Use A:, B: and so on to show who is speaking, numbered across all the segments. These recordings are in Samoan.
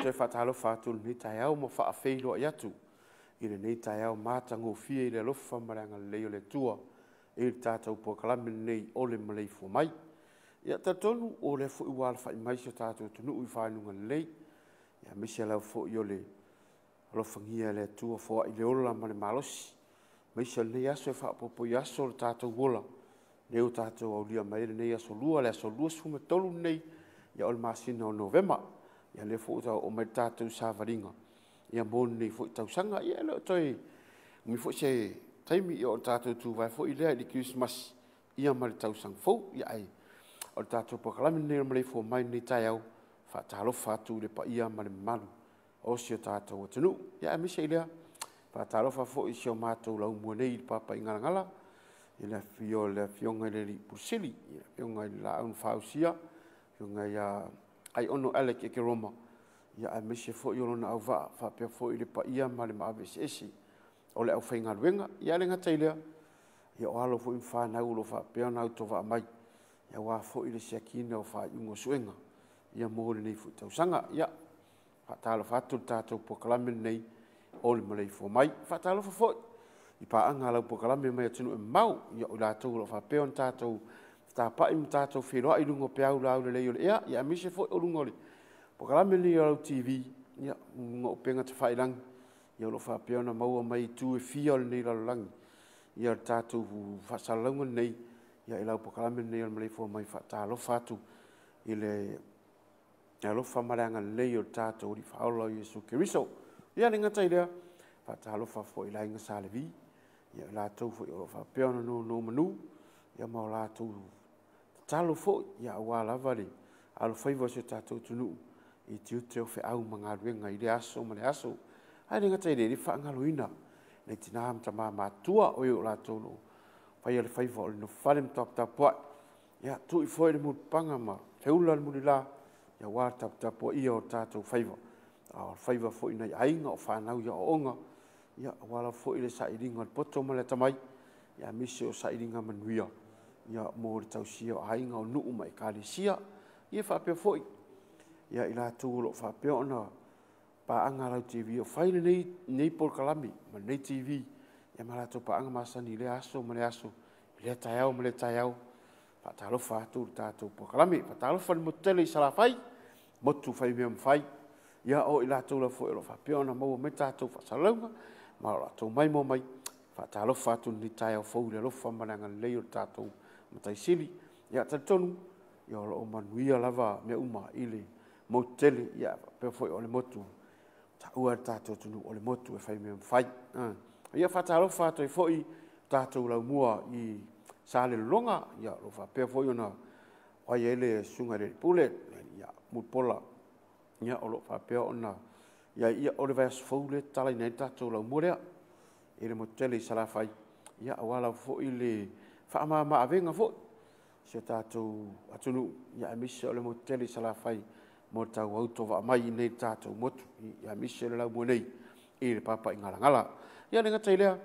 A: Toe faatalofa atu i lenei taeao ma faafeiloai atu i lenei taeao matagofie i le alofa ma le agalelei o le Atua i le tatou polokalame lenei o le Maleifua Mai. Ia, talitonu o lea foi ua alafai mai si o tatou atunuu i faguga lelei, aemaise lava foi o le alofagia e le Atua foai le ola ma le malosi, aemaise o lenei aso e faaopoopo i aso o le tatou ola, lea ua tatou aulia mai ai lenei aso Lua, le aso 23 lenei o le masina o Novema. Ia lea foi ua oo mai le tatou savaliga mo lenei foi tausaga. Ia e le o toe umi foi se taimi ona tatou tuvae foi lea i le Kerisimasi ma le tausaga fou. Ae o le tatou polokalame lenei o le Maleifua Mai i lenei taeao, e faatalofa atu i le paia ma le mamalu o si o tatou atunuu. Ia aemaise i lea, faatalofa foi i si o matou laumua nei i le Papaigalagala i le afio o le Afioga i le alii Ofisa Sili, le Afioga i le Laau na Fausia, le Afioga ia Aiono Alec Ekeroma, aemaise foi o lona auvaa faapea foi le paia ma le maave eseese o le aufaigaluega. Ae le gata i lea, o alo foi ma fanau o lo o faapea ona autovaa mai aua foi le siakiina o faaiuga o suega mo lenei foi tausaga. Ia, e faatalofa atu le tatou polokalame lenei o le Maleifua Mai. E faatalofa foi i paaga a lau polokalame mai atunuu e mamao, o i latou o lo o faapea ona tatou fetapai ma tatou feiloai i luga o peau laulelei o le ea, aemaise foi o luga o le polokalame lenei a lau TV i luga o upega tafailagi o lo o faapea ona maua mai itu e fia o lenei lalolagi le tatou faasalalauga lenei i lau polokalame lenei o le Maleifua Mai. E faatalofa atu i le alofa ma le agalelei o le tatou Alii Faaola o Iesu Keriso. Ia e le gata i lea, e faatalofa foi i le Aiga Sa Levi, ia i latou foi o lo o faapea ona nonomanu ma o latou tatalo foi aua lava le alofaiva o si o tatou atunuu i tiute o feau ma galuega i lea aso ma lea aso. Ae le gata i lea, e le faagaloina nai tina ma tama matutua, o e o latou o lo o faia le faiva o le nofo fale ma taputapuai, ia tui foi le mulipapaga ma feula le mulila aua le taputapuaia o tatou faiva, a o faiva foi i nai aiga, o fanau i aoaoga, aua lava foi le sailiga o le poto ma le atamai, aemaise o sailiga manuia mo le tausia o aiga, o nuu ma ekalesia. Ia faapea foi i latou o lo o faapea ona paaga a lau TV o fai lenei polokalame ma lenei TV ma latou paaga masani i lea aso ma lea aso, i lea taeao ma lea taeao. E faatalofa atu le tatou polokalame. E faatalofa i le motu tele i Salafai, motu fai mea mafai, ia o i latou lava foi o lo o faapea ona maua mai tatou faasalalauga ma o latou maimoa mai. E faatalofa atu i lenei taeao fou i le alofa ma le agalelei o le tatou Matai Sili. Ia talitonu o lo o manuia lava mea uma i le motu tele, ia faapea foi o le motu taua e le tatou atunuu o le motu e fai mea mafai. Ia faatalofa atu ai foi i tatou laumua i Salelologa, ia o lo o faapea foi ona fai ai le susuga i le Pule ia Mulipola, ia o lo o faapea ona i ai. Ia o le vaiaso fou lea e tatalaina ai le tatou laumua lea i le motu tele i Salafai, aua lava foi le faamama-avega foi i si o tatou atunuu, aemaise o le motu tele i Salafai mo le tau autovaa mai i inei i le tatou motu, aemaise o le laumua nei i le Papaigalagala. Ia e le gata i lea,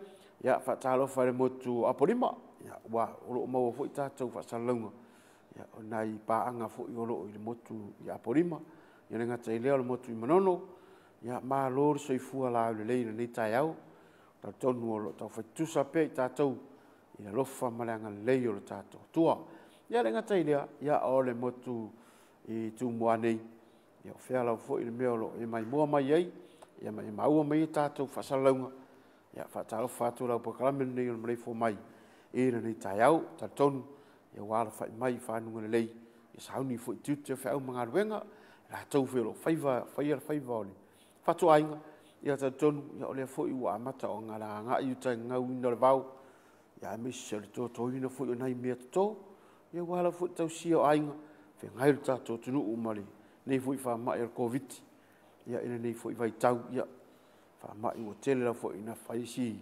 A: ia faatalofa i le motu o Apolima, aua o lo o maua foi tatou faasalalauga, o nai paaga foi o lo o i le motu i Apolima. E le gata i lea o le motu i Manono, ia malo le soifua laulelei i lenei taeao. E talitonu o lo o taufai tutusa pea i tatou i le alofa ma le agalelei o le tatou Atua. Ia e le gata i lea, o le motu i Tumua nei, ia o fea lava foi le mea o lo o e maimoa mai ai, ma e maua mai ai tatou faasalalauga. Ia e faatalofa atu i lau polokalame lenei o le Maleifua Mai i lenei taeao. E talitonu ua alafai mai i faguga lelei, e sauni foi i tiute o feau ma galuega, i latou foi o lo o faia le faiva o le fatuaiga. Ia talitonu o lea foi ua amata ona agai uta i le gauina o le vao, aemaise o le totoina foi o nai meatoto, aua lava foi le tausia o aiga, feagai lo tatou atunuu ma lenei foi faamai o le Koviti i lenei foi vaitau, faamai ua tele lava foi ina fai si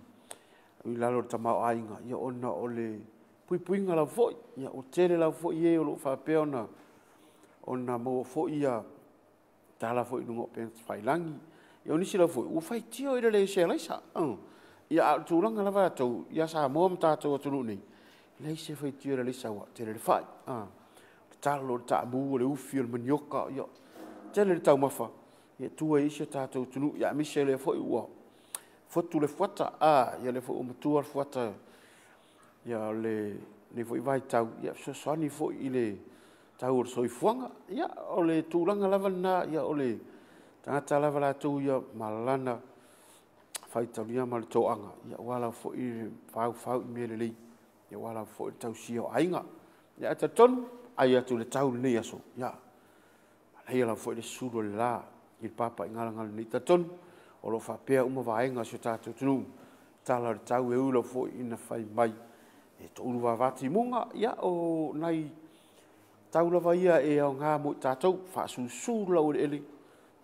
A: i lalo o le tamaoaiga, ona o le puipuiga lava foi. Ua tele lava foi e o lo o faapea ona maua foi tala foi i luga o upega tafailagi. Ia o nisi lava foi ua faitio i le le sealaisa. Ia a o le tulaga lava latou ia Samoa ma tatou atunuu nei, e leai se faitio i le alaisa aua e tele le fai. O le talo, o le taamu, o le ufi, o le manioka, ia, tele le taumafa. Ia tua i si o tatou atunuu, ia aemaise lea foi ua fotu le fuata, ia lea foi ua matua le fuata, ia o lenei foi vaitau, ia fesoasoani foi i le tau o le soifuaga. Ia o le tulaga lava lena, ia o le tagata lava latou ia ma lana faitalia ma le toaga, ia aua lava foi le faufau i mea lelei, ia aua lava foi le tausia o aiga. Ia ae talitonu, ai atu i le tau i lenei aso, ia manaia lava foi le sulu o le la i le papaigalagala nei. Talitonu o lo o faapea uma vaega o si o tatou atunuu, tala o le tau e ui lava foi ina fai mai e toulu vava timuga, ia o nai tau lava ia e aoga mo i tatou, faasusu le laueleele,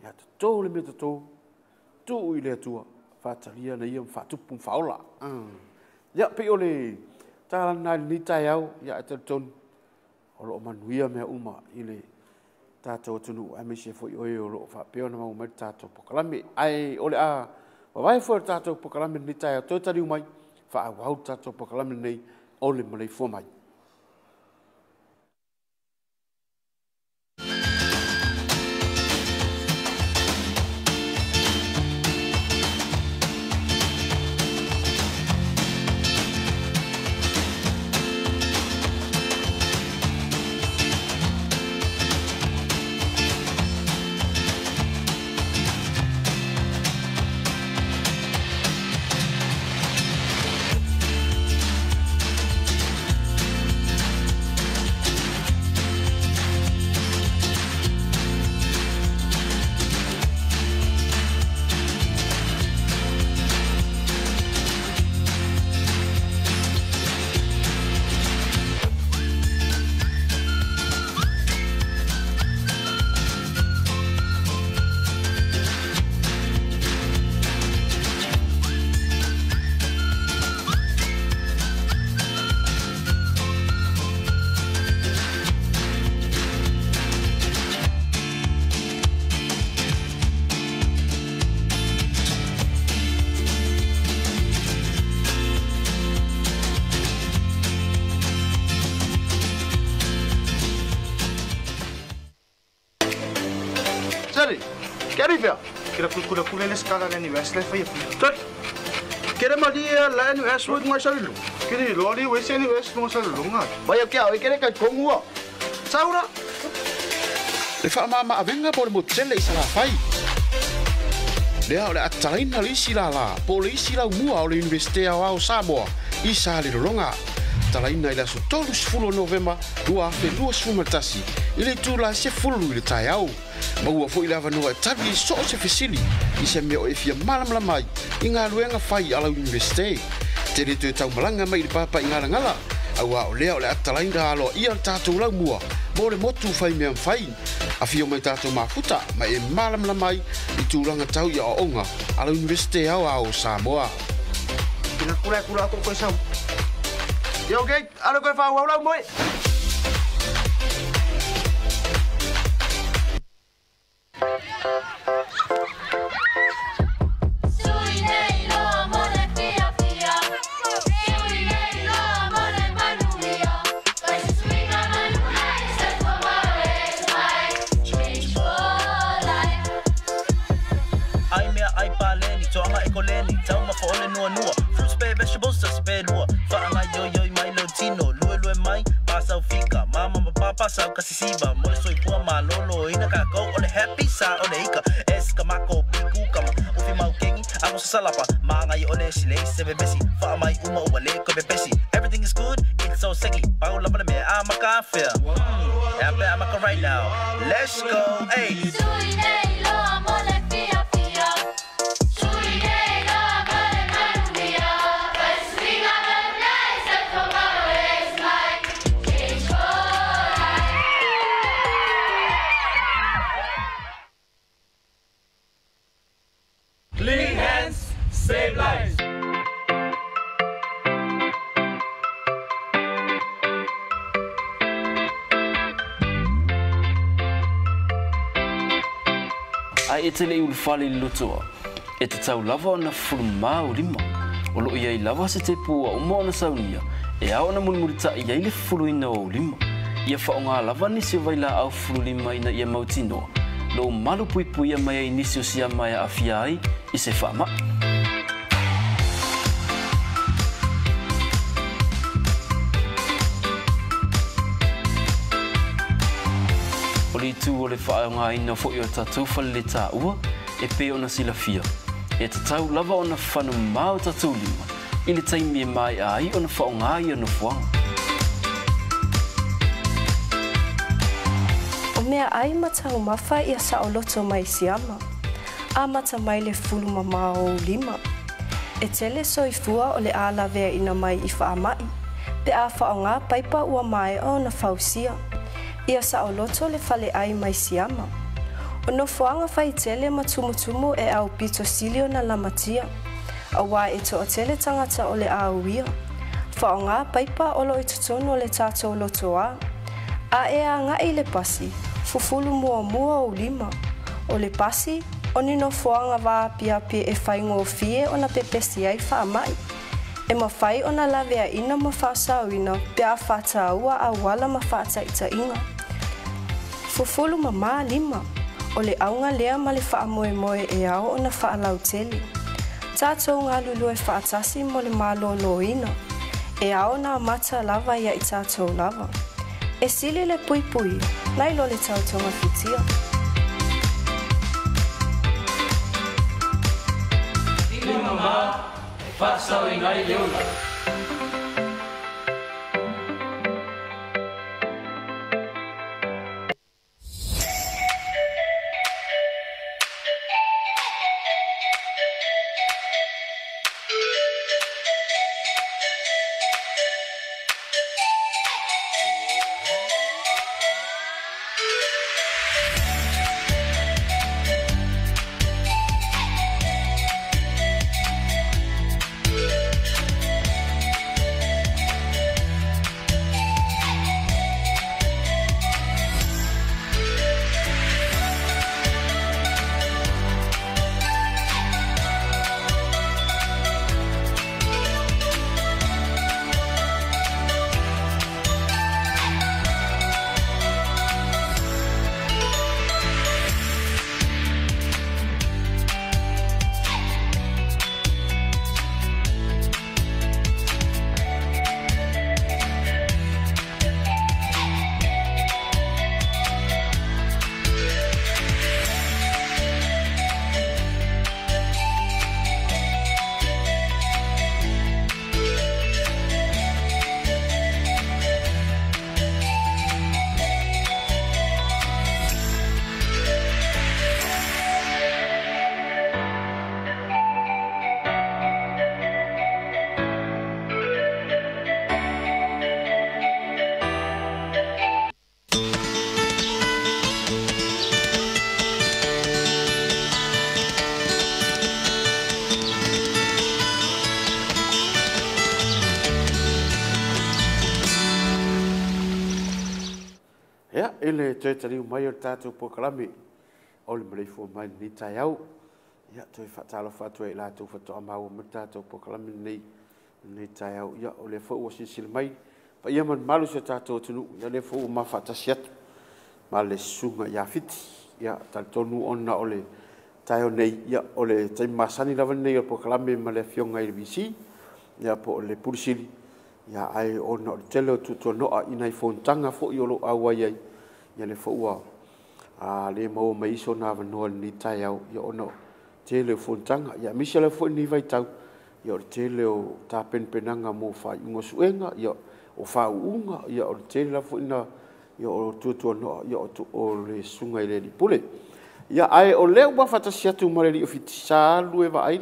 A: ia toto le mea toto, tuu i le Atua, faatalia na ia ma faatupu ma faaola. Ia, pei o le tala lena i lenei taeao, ia ae talitonu o lo o manuia mea uma i le tatou atunuu, aemaise foi o e o lo o faapea ona maua mai le tatou polokalame. Ae o le a vavae foi le tatou polokalame i lenei taeao, toe taliu mai, faaauau le tatou polokalame lenei o le Maleifua Mai.
B: Kere kula kula le skala le NUS le fai pia. Kere malia la NUS wo ngai sa lu. Kere lo li we se NUS no sa lu nga.
C: Vai o kia o kere kai kongua.
B: Saura.
A: Le whaamama avenga po le motele i Salafai. Lea o le atalaina le isi lala, po le isi lau mua o le Universite Aoao Samoa i Salelologa. Talaina i le aso 30 Novema 2021 i le itula 10 i le taeao. Maua foi le avanoa e tali i so o se fesili i se mea o e fia malamalama ai i galuega fai a lau Universite. Te le toe taumalanga mai i le papaigalagala, auā o lea o le atalaina aloaia le tatou laumua mo le motu fai mea mafai. Afio mai tatou mafuta ma e malamalama ai i tulaga tau i aoaoga a le Universite Aoao o Samoa.
B: Kila kula kula ko ko sau. Yo okay, alo koe whāuau lau moe.
D: Kasisiva, mo le soifua malolo ina ka ko o le happy sa o le ika es ka mako biku kama ufi mau kengi ako sa salapa maangai o le sile se bebesi fa mai uma o le ko bebesi everything is good it's so sexy pau lava le me a maka fair yeah be amaka right now let's go hey.
E: Clean hands, save lives.
F: Ai e te le ulufale i lotoa, e te tau lava ona fulumā o lima. O loo iai lava se te pua uma ona saunia, e ao ona mulimulita'i ai le fuluina o lima. Ia whaonga lava nisi o vai la au fululima ina ia mautinoa. Lo o malupuipuia mai ai i nisi o siama e aafia ai i se faamai. O le itu o le faaaogaina foi o tatou faleletaua e pei ona silafia, e tatau lava ona fanumā o tatou lima i le taimi e maea ai ona faaaoga ia nofoaga.
G: O meaai ma taumafa ia saoloto mai siama, amata mai le fulu mamao o ou lima. E tele soifua o le a laveaina mai i faamai, pe a faaaoga paipa ua maea ona fausia. Ia saoloto le faleai mai siama. O nofoaga faitele ma tumutumu e aupito sili ona lamatia, auā e toatele tagata o le a uia. Faaaoga paipa o lo o i totonu o le tatou lotoa. A e agai i le pasi, fufulu muamua ou lima. O le pasi, o ni nofoaga vaapiapi e faigofie ona pepesi ai faamai. E mafai ona laveaina ma faasaoina pe a faataua auala ma faataitaiga. Fufulu mamā lima, o le auga lea ma le faamoemoe e ao ona faalautele. Tatou galulue faatasi mo le malōlōina, e ao ona amata lava ia i tatou lava. E sili le puipuia nai lo le tau togafitia.
E: Lima mamā e faasaoina ai le ola.
A: Ia, i le toe taliu mai o le tatou polokalame o le maleifua mai i lenei taeao, ia, toe faatalofa atu ai i latou faatoa maua mai le tatou polokalame lenei i lenei taeao. Ia, o lea foi ua silasila mai paia ma le mamalu o si o tatou atunuu, ia o lea foi ua mafaatasi atu ma le susuga ia Fiti. Ia, talitonu ona o le taeao nei, ia, o le taimi masani lava lenei o le polokalame ma le afioga i le VC, ia, po o le Pule Sili, ia, ae ona o le tele o tuatuanoa i nai fonotaga foi o lo o auai ai, ia, lea foi ua le maua mai ai sona avanoa i lenei taeao, ia, ona o le tele o fonotaga. Ia, aemaise lava foi lenei vaitau, ia, o le tele o tapenapenaga mo faaiuga o suega, ia, o faauuga, ia, o le tele lava foi na, ia, o tuatuanoa, ia, o le susuga i le alii pule. Ia, ae o lea ua faatasi atu ma le alii o Fiti, sa alu e vaai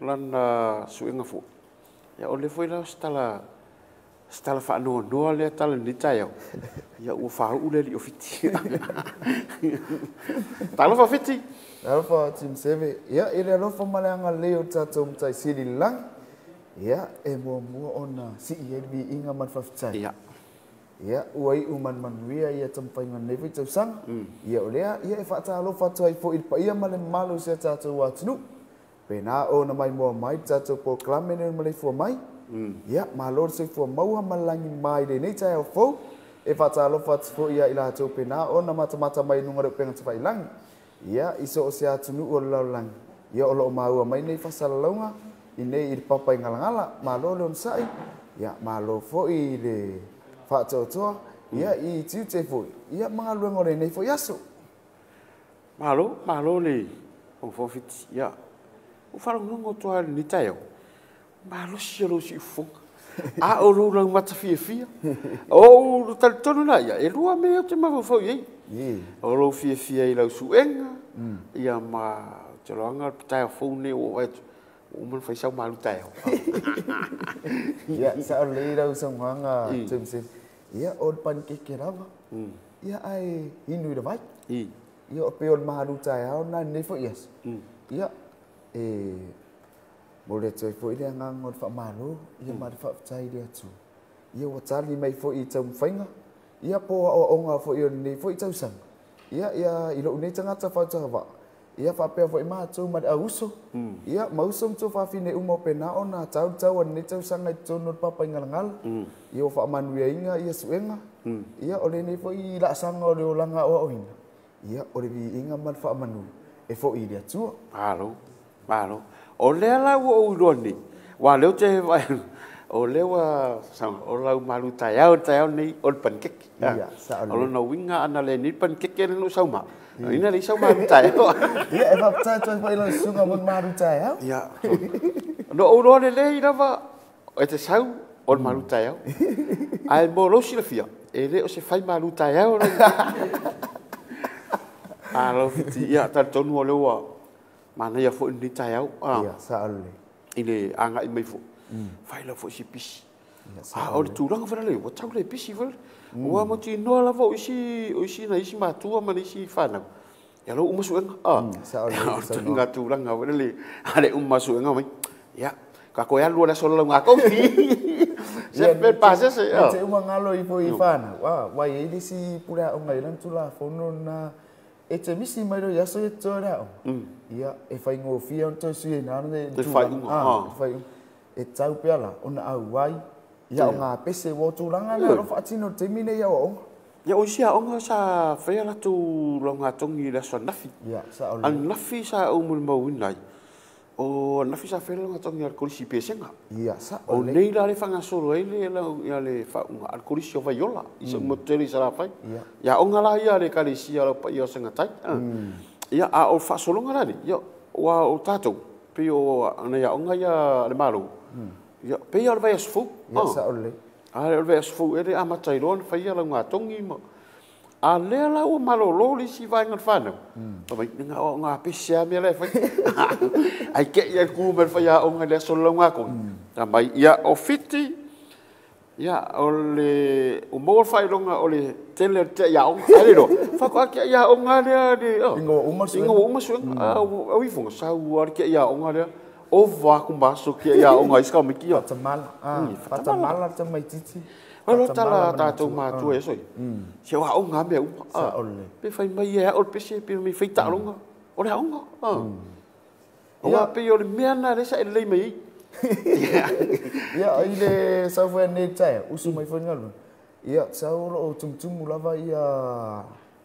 A: lana suega foi. Ia, o lea foi la o se tala faanoanoa lea tala i lenei taeao, ia, ua faauu le alii o Fiti. Talofa Fiti!
H: Talofa Team 7. Ia, i le alofa ma le agalelei o le tatou Matai Sili i le lagi, ia, e muamua ona sii ai le viiga ma le faafetai.
A: Ia.
H: Ia, ua iu ma le manuia ia taumafaiga o lenei foi tausaga. Ia, o lea, ia, e faatalofa atu ai foi i le paia ma le mamalu o si a tatou atunuu. Pena ona maimoa mai le tatou polokalame lenei o le maleifua mai. Ia, malo le soifua maua ma le lagi mama i lenei taeao fou. E faatalofa atu foi ia i latou pena ona matamata mai i luga o le upega tafailagi. Ia, i so o se atunuu o le lalolagi, ia o lo o maua mai nei faasalalauga i nei i le papa i Galagala. Malo le onosai, ia malo foi i le faatoatoa, ia i tiute foi, ia ma galuega o lenei foi aso.
A: Malo, malo le Fofoga Ia, ua faalogologo atu lava i lenei taeao, malosi o lou siufofoga, a o lou laumata fiafia. O ou talitonu la ia, e lua mea ou te mafaufau i ai. O lou fiafia i lau suega, ia ma ou te iloaina le taeao fou lenei ua oo atu, ua uma ona fai sau malu taeao.
H: Ia, sao lelei lau saunoaga James. Ia, o le panikeke lava, ia ae inu i le vai. Ia, pei o le malu taeao lena i lenei foi aso. Ia, e momoli atu ai foi le agaga o le faamalo, ia ma le faafetai i le Atua. Ia ua tali mai foi i taumafaiga, ia po o aoaoga foi o lenei foi tausaga. Ia, ia i lou nei tagata fautagavaa, ia faapea foi matou ma le auuso, ia ma uso ma tuafafine uma o pena ona tau le tau a lenei tausaga i totonu o le papa i Galagala. Ia ua faamanuiaina ia suega, ia o lenei foi laasaga o le olaga aoaoina, ia o le viiga ma le faamanu e foi i le Atua.
A: Malo, malo. O lea la ua ou iloa nei, aua o lea ou te vaai, o lea ua o lau malu taeao le taeao nei o le panikeke.
H: Ia, sao
A: O lona uiga ana le nei panikeke lea na ou sau ma, ina leai sau malu taeao.
H: Ia, e faafetai atu ai foi i lau susuga mo le malu taeao.
A: Ia, na ou iloa lelei lava e te sau o le malu taeao. Ae mo lou silafia, e le o se fai malu taeao. Malo Fiti, ia talitonu o lea ua manaia foi lenei taeao.
H: Ia, sao lelei.
A: I le agai mai foi, fai lau foi si pisi. A o le tulaga foi lele, ua tau le pisi foi lele. Ua mautinoa lava o isi nai isi matua ma nisi fanau, ia lou uma suega.
H: Sao lelei.
A: O le ituaiga tulaga foi lele, a le uma suega mai. Ia, ka koe alu o le aso lau ngā Se pe pasese.
H: Te uma ngalo i foi i whanau. Wai e le si pure a onga i lan tula fono na e te misi mai ro i aso e tō rā o. Ia, e whai ngō whia on tō sui e nā ne
A: Te whai unga.
H: Te whai unga. E tau pea la, ona au wai. Ia o ngā pese wō tūranga nā ro whaatino te mine ia o onga.
A: Ia o isi a onga sa whaia latu lau ngā tongi i le aso anafi.
H: Ia, sa o le.
A: Anafi sa au muli ai. O anafi sa whaia lau ngā tongi al kolisi pesenga.
H: Ia, sa
A: o nei la le whangasolo ai le lau ia le whaunga al kolisi o Vaiola. I sa umotele i Salafai. Ia onga la ia le kalisia lau pa ia o sangatai. Ia a o whasolonga la ni. Ia ua o tātou. Pe o ana ia onga ia le malo. Ia pe ia o le vai aso fou.
H: Ia, sa o le.
A: A le o le vai aso fou e le amata i loa na whaia lau ngā tongi ma. A lea la ua malolo le isi vaega o le whanau. Pa mai, ngā o ngā pese a mea la e whai. Ai ke ia ku me whai a onga le aso lau ngā kongi. Ta mai, ia o Fiti, ia o le, o maua le whailonga o le tele te ia onga. Ai le roa, whako ake ia onga lea le, oh.
H: Ingoa uma suenga.
A: Ingoa uma suenga. A, o ifonga, sau a le ke ia onga lea. O vā kumbaso ke ia onga iska miki ia.
H: Fatamala, fatamala te mai titi.
A: Alo tala tātou mātua e soi. Se o aonga mea uma.
H: Sa o le.
A: Pe whai mai e o le pese, pe mai whai ta'alonga. O le aonga. O wā pe o le mea nā le sa e lei mai ei.
H: Ia, i le sau foi nei tae, usu mai foi ngalu. Ia, sau lo o tumutumu lava ia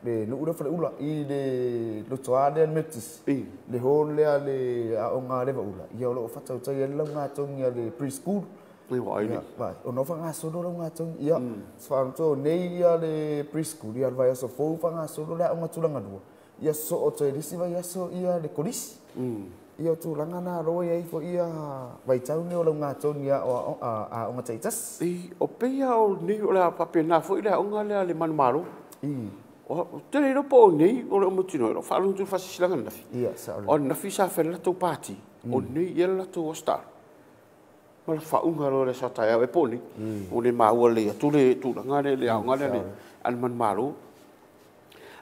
H: le nuu le whale ula i le lotoa lea le Methodist. Le hall lea le aonga lewa ula. Ia o lo o whatautai e lau ngā tongi a le preschool.
A: Nei wai ni.
H: Ia, vai, o no whangasolo lau ngā tongi. Ia, whanto nei ia le preschool, ia le vai aso fou whangasolo le aonga tūranga lua. Ia so o toi risi vai aso ia le kolisi. Ia o tūranga nā roa ia ifo ia vai tau nei o lau ngā tongi a o aonga taitas.
A: I, o peia o nei o le a pape nā foi le aonga lea le manumalo. O te reira po o nei o le omotino, o whaalungu tū whasisilanga nafi.
H: Ia, sa o le.
A: O nafi sa whai latou pāti, o nei ia latou o star. Ma le whaunga roa le sa tai au e po nei. O le maua le atu le tūranga le aonga le le al manumalo.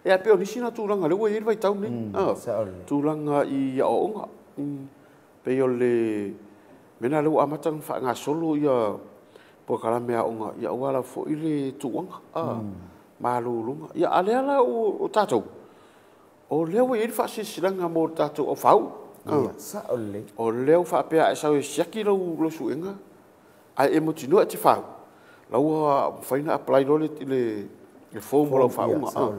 A: Ia pe o nisi nā tūranga le ua i le vai tau nei.
H: Sa o le.
A: Tūranga i a oonga. Pe o le mena le ua amata ngā solo ia po kalame a onga ia ua la fo i le tūanga. Malulunga. Ia a lea la o tātou. O lea ua i le whaasisilanga mō tātou o whau.
H: Ia, sa o le.
A: O lea ua whaapea e sau e siaki lau suenga, ai e motinoa e te whau. La ua mafai ona apply loa le form o lau faauuga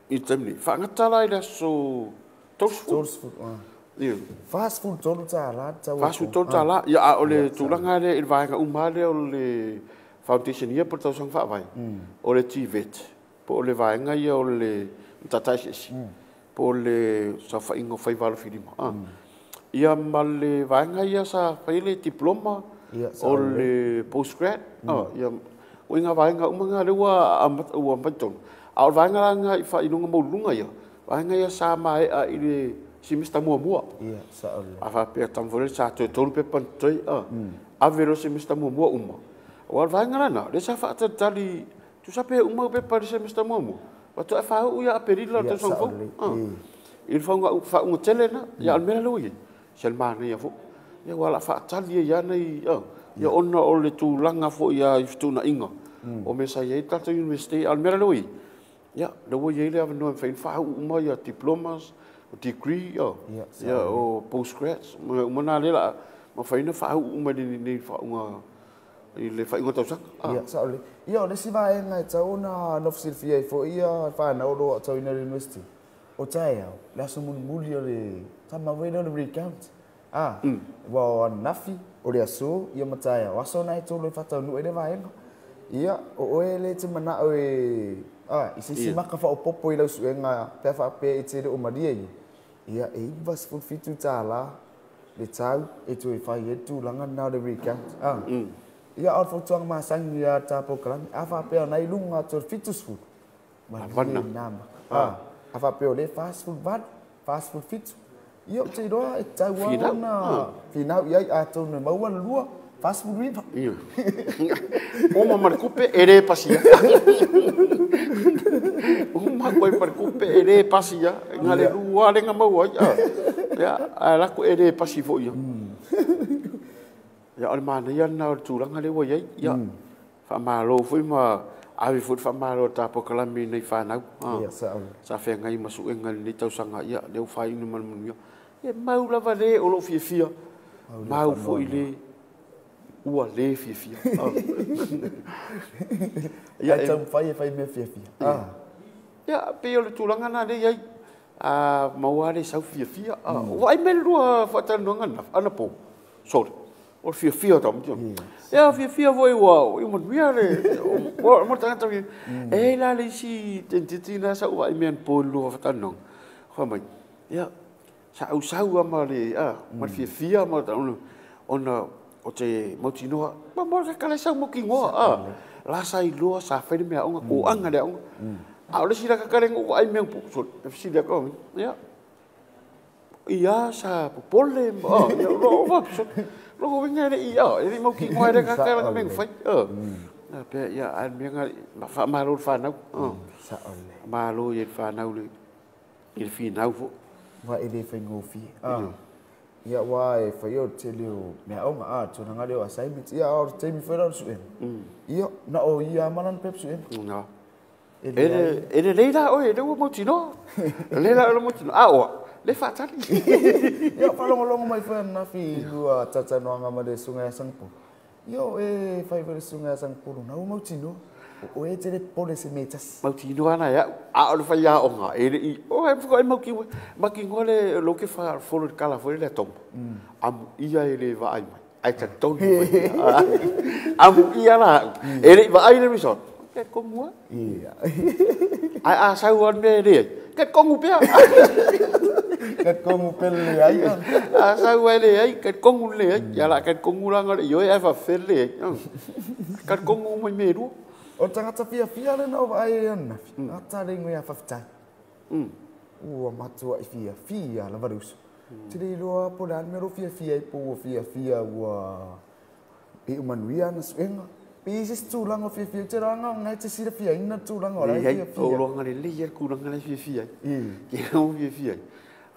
A: i le taimi nei. Faagata la i le aso 30.
H: 30. $43 le tau.
A: $43. Ia, a o le tulaga lea i le vaega uma lea o le foundation year po o le tausaga faavae, o le TVET, po o le vaega ia o le matata eseese, po o le saofaiga o faiva alofilima. Ia ma le vaega ia sa fai le diploma o le postgrad. Ia, o ina vaega uma na lea ua aumai totonu. A o le vaega la i faailoga maualuluga ia, vaega ia sa maea i le semester muamua. A faapea tama foi lea sa toe 3 pepa na totoe, ave loa semester muamua uma. Aua o le vaega lena, lea sa faatalitali, tusa pe uma pepa i le semester muamua, faatoa faauu ia Aperila o le tausaga fou. I le faauuga tele lena, ia a o le mea la lea ua i ai, se le manaia foi. Ia ua o le a faatali ai lava nai, ia ona o le tulaga foi i fetuunaiga o mea sa i ai le tatou University. A o le mea la lea ua i ai, ia, lea ua i ai le avanoa e mafai ona faauu uma ia diplomas, o degree, ia o postgrads, ma uma na lea o le a mafai ona faauu uma i lenei faauuga i le faaiuga o tausaga.
H: Ia, sao lelei. Ia, o le isi vaega e tatau ona nofo silafia ai foi ia fanau o lo o aotauina i le university, o taeao, le aso mulimuli o le tama foi lea o le recount. Ua o ananafi, o le aso, ia ma taeao, o aso na e tolu e faataunuu ai le vaega. Ia, o oe le te manao e i se isi maka faaopoopo i lau suega pe a faapea e te le o malie ia, ia e $97 le tau e toe fai ai le tulaga lena o le recount. Ia, o le fautuaga masani ia ta polokalame, a faapea o na i luga atu o le 70, malie na maka. A faapea o le 48, 47, ia o te iloa e tau ona finau i ai atonu e maua le lua, 49.
A: Ia. Uma ma le tupe e le pasia. Uma koe ma le tupe e le pasia. Nga le lua lenga maua ai. Ia, a lako e le pasi foi ia. Ia, o le manaia lena o le tulaga lea ua i ai. Ia, faamalo foi ma ave foi le faamalo o le ta polokalame i nei fanau.
H: Ia, sao.
A: Sa feagai ma suega i lenei tausaga, ia, lea ua faaiuna ma le manuia. Ia, mau lava le o lou fiafia. Mau foi le ua le fiafia.
H: Ia, e taumafai e fai mea fiafia.
A: Ia, pei o le tulaga na lea i ai. Maua le sau fiafia. Ua ai mai le lua faatalanoaga anapo. Sorry. O le fiafia tau. Ia, fiafia foi ua i manuia le o mo tagata. E la le isi tentiti na sa ua ai mea po le lua faatalanoaga. Fa mai. Ia, sa au sau ma le ma le fiafia ma ona o te mautinoa. Ma mo le kale sau mo kingoa. La sa iloa sa fai le mea onga ko anga le onga. A o le sila ka kale ngo ai mea po. So, sila ko. Ia. Ia sa popole ma ia lo va so. Lo ko winga le ia, e mau ki ngoa le ka kale mea fai. Na pe ia ai mea nga ma fa malo le whanau.
H: Sa ole.
A: Malo i le whanau le i le whinau fo.
H: Wa e le whai ngofi. Ia wa e whai o te leo mea onga tōna ngā leo assignment. Ia o te mi whai rau suena. Ia na o ia manan pep suena.
A: No. E le leila oe, le ua mautinoa. Le leila o le mautinoa. A oa, le whaatali.
H: Ia whalongolongo mai whai anafi lua tatanoanga ma le sunga ya sangpolo. Ia e whai whai le sunga ya sangpolo. Na ua mautinoa. O e te le pole se metas.
A: Mautinoa na ia. A o le whai a onga. E le i. O e whai mauki. Maki ngoa le loke wha folo le kala fo le tomo. Amu ia e le vaai mai. Ai ta tonu mai. Amu ia la. E le i vaai le resort. Ke kongu a.
H: Ia.
A: Ai a sau an me le. Ke kongu pea.
H: Ke kongu pele ai.
A: A sau ai le ai, ke kongu le ai. Ia la ke kongu la ngale yo e fa fele ai. Ke kongu mai me ru.
H: O tangata fiafia le na o ai ana. Ata le ngoi a faftai. Ua matua i fiafia la varusu. Te le iloa po le a le mea o fiafia ai po ua fiafia ua e umanuia ana suega. Pe i se isi tulaga o fiafia te ranga o ngai te silafiaina tulaga o la e fiafia.
A: O loanga lelei a le tulaga la e fiafia ai. Ke o fiafia ai.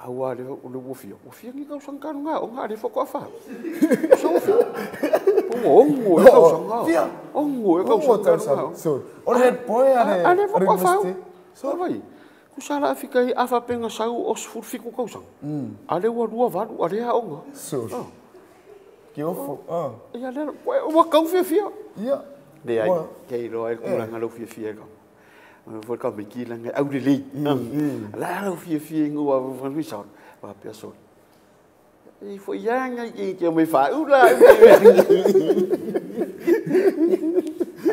A: Aua le o le ua fia. Ua fia ni tausaga kanu ngā o ngā le whakoa wha. So fia. O ongo e tausaga.
H: Fia.
A: Ongo e tausaga kanu ngā.
H: So, o le head boy a le
A: A le whakoa wha.
H: university.
A: So vai. Kusala afika i afa penga sau o 17 tausaga. A le ua 28 a le aoga.
H: So. Ke ofo.
A: Ia le ua kau fiafia.
H: Ia.
A: Leai, ke iloa ai le tulaga lou fiafia ai kama. O foi ka miki langa au le lei. La lau fiafia i ngua wa fai sa. Wa pia so. I foi ya ngai ki ke mai fa u la.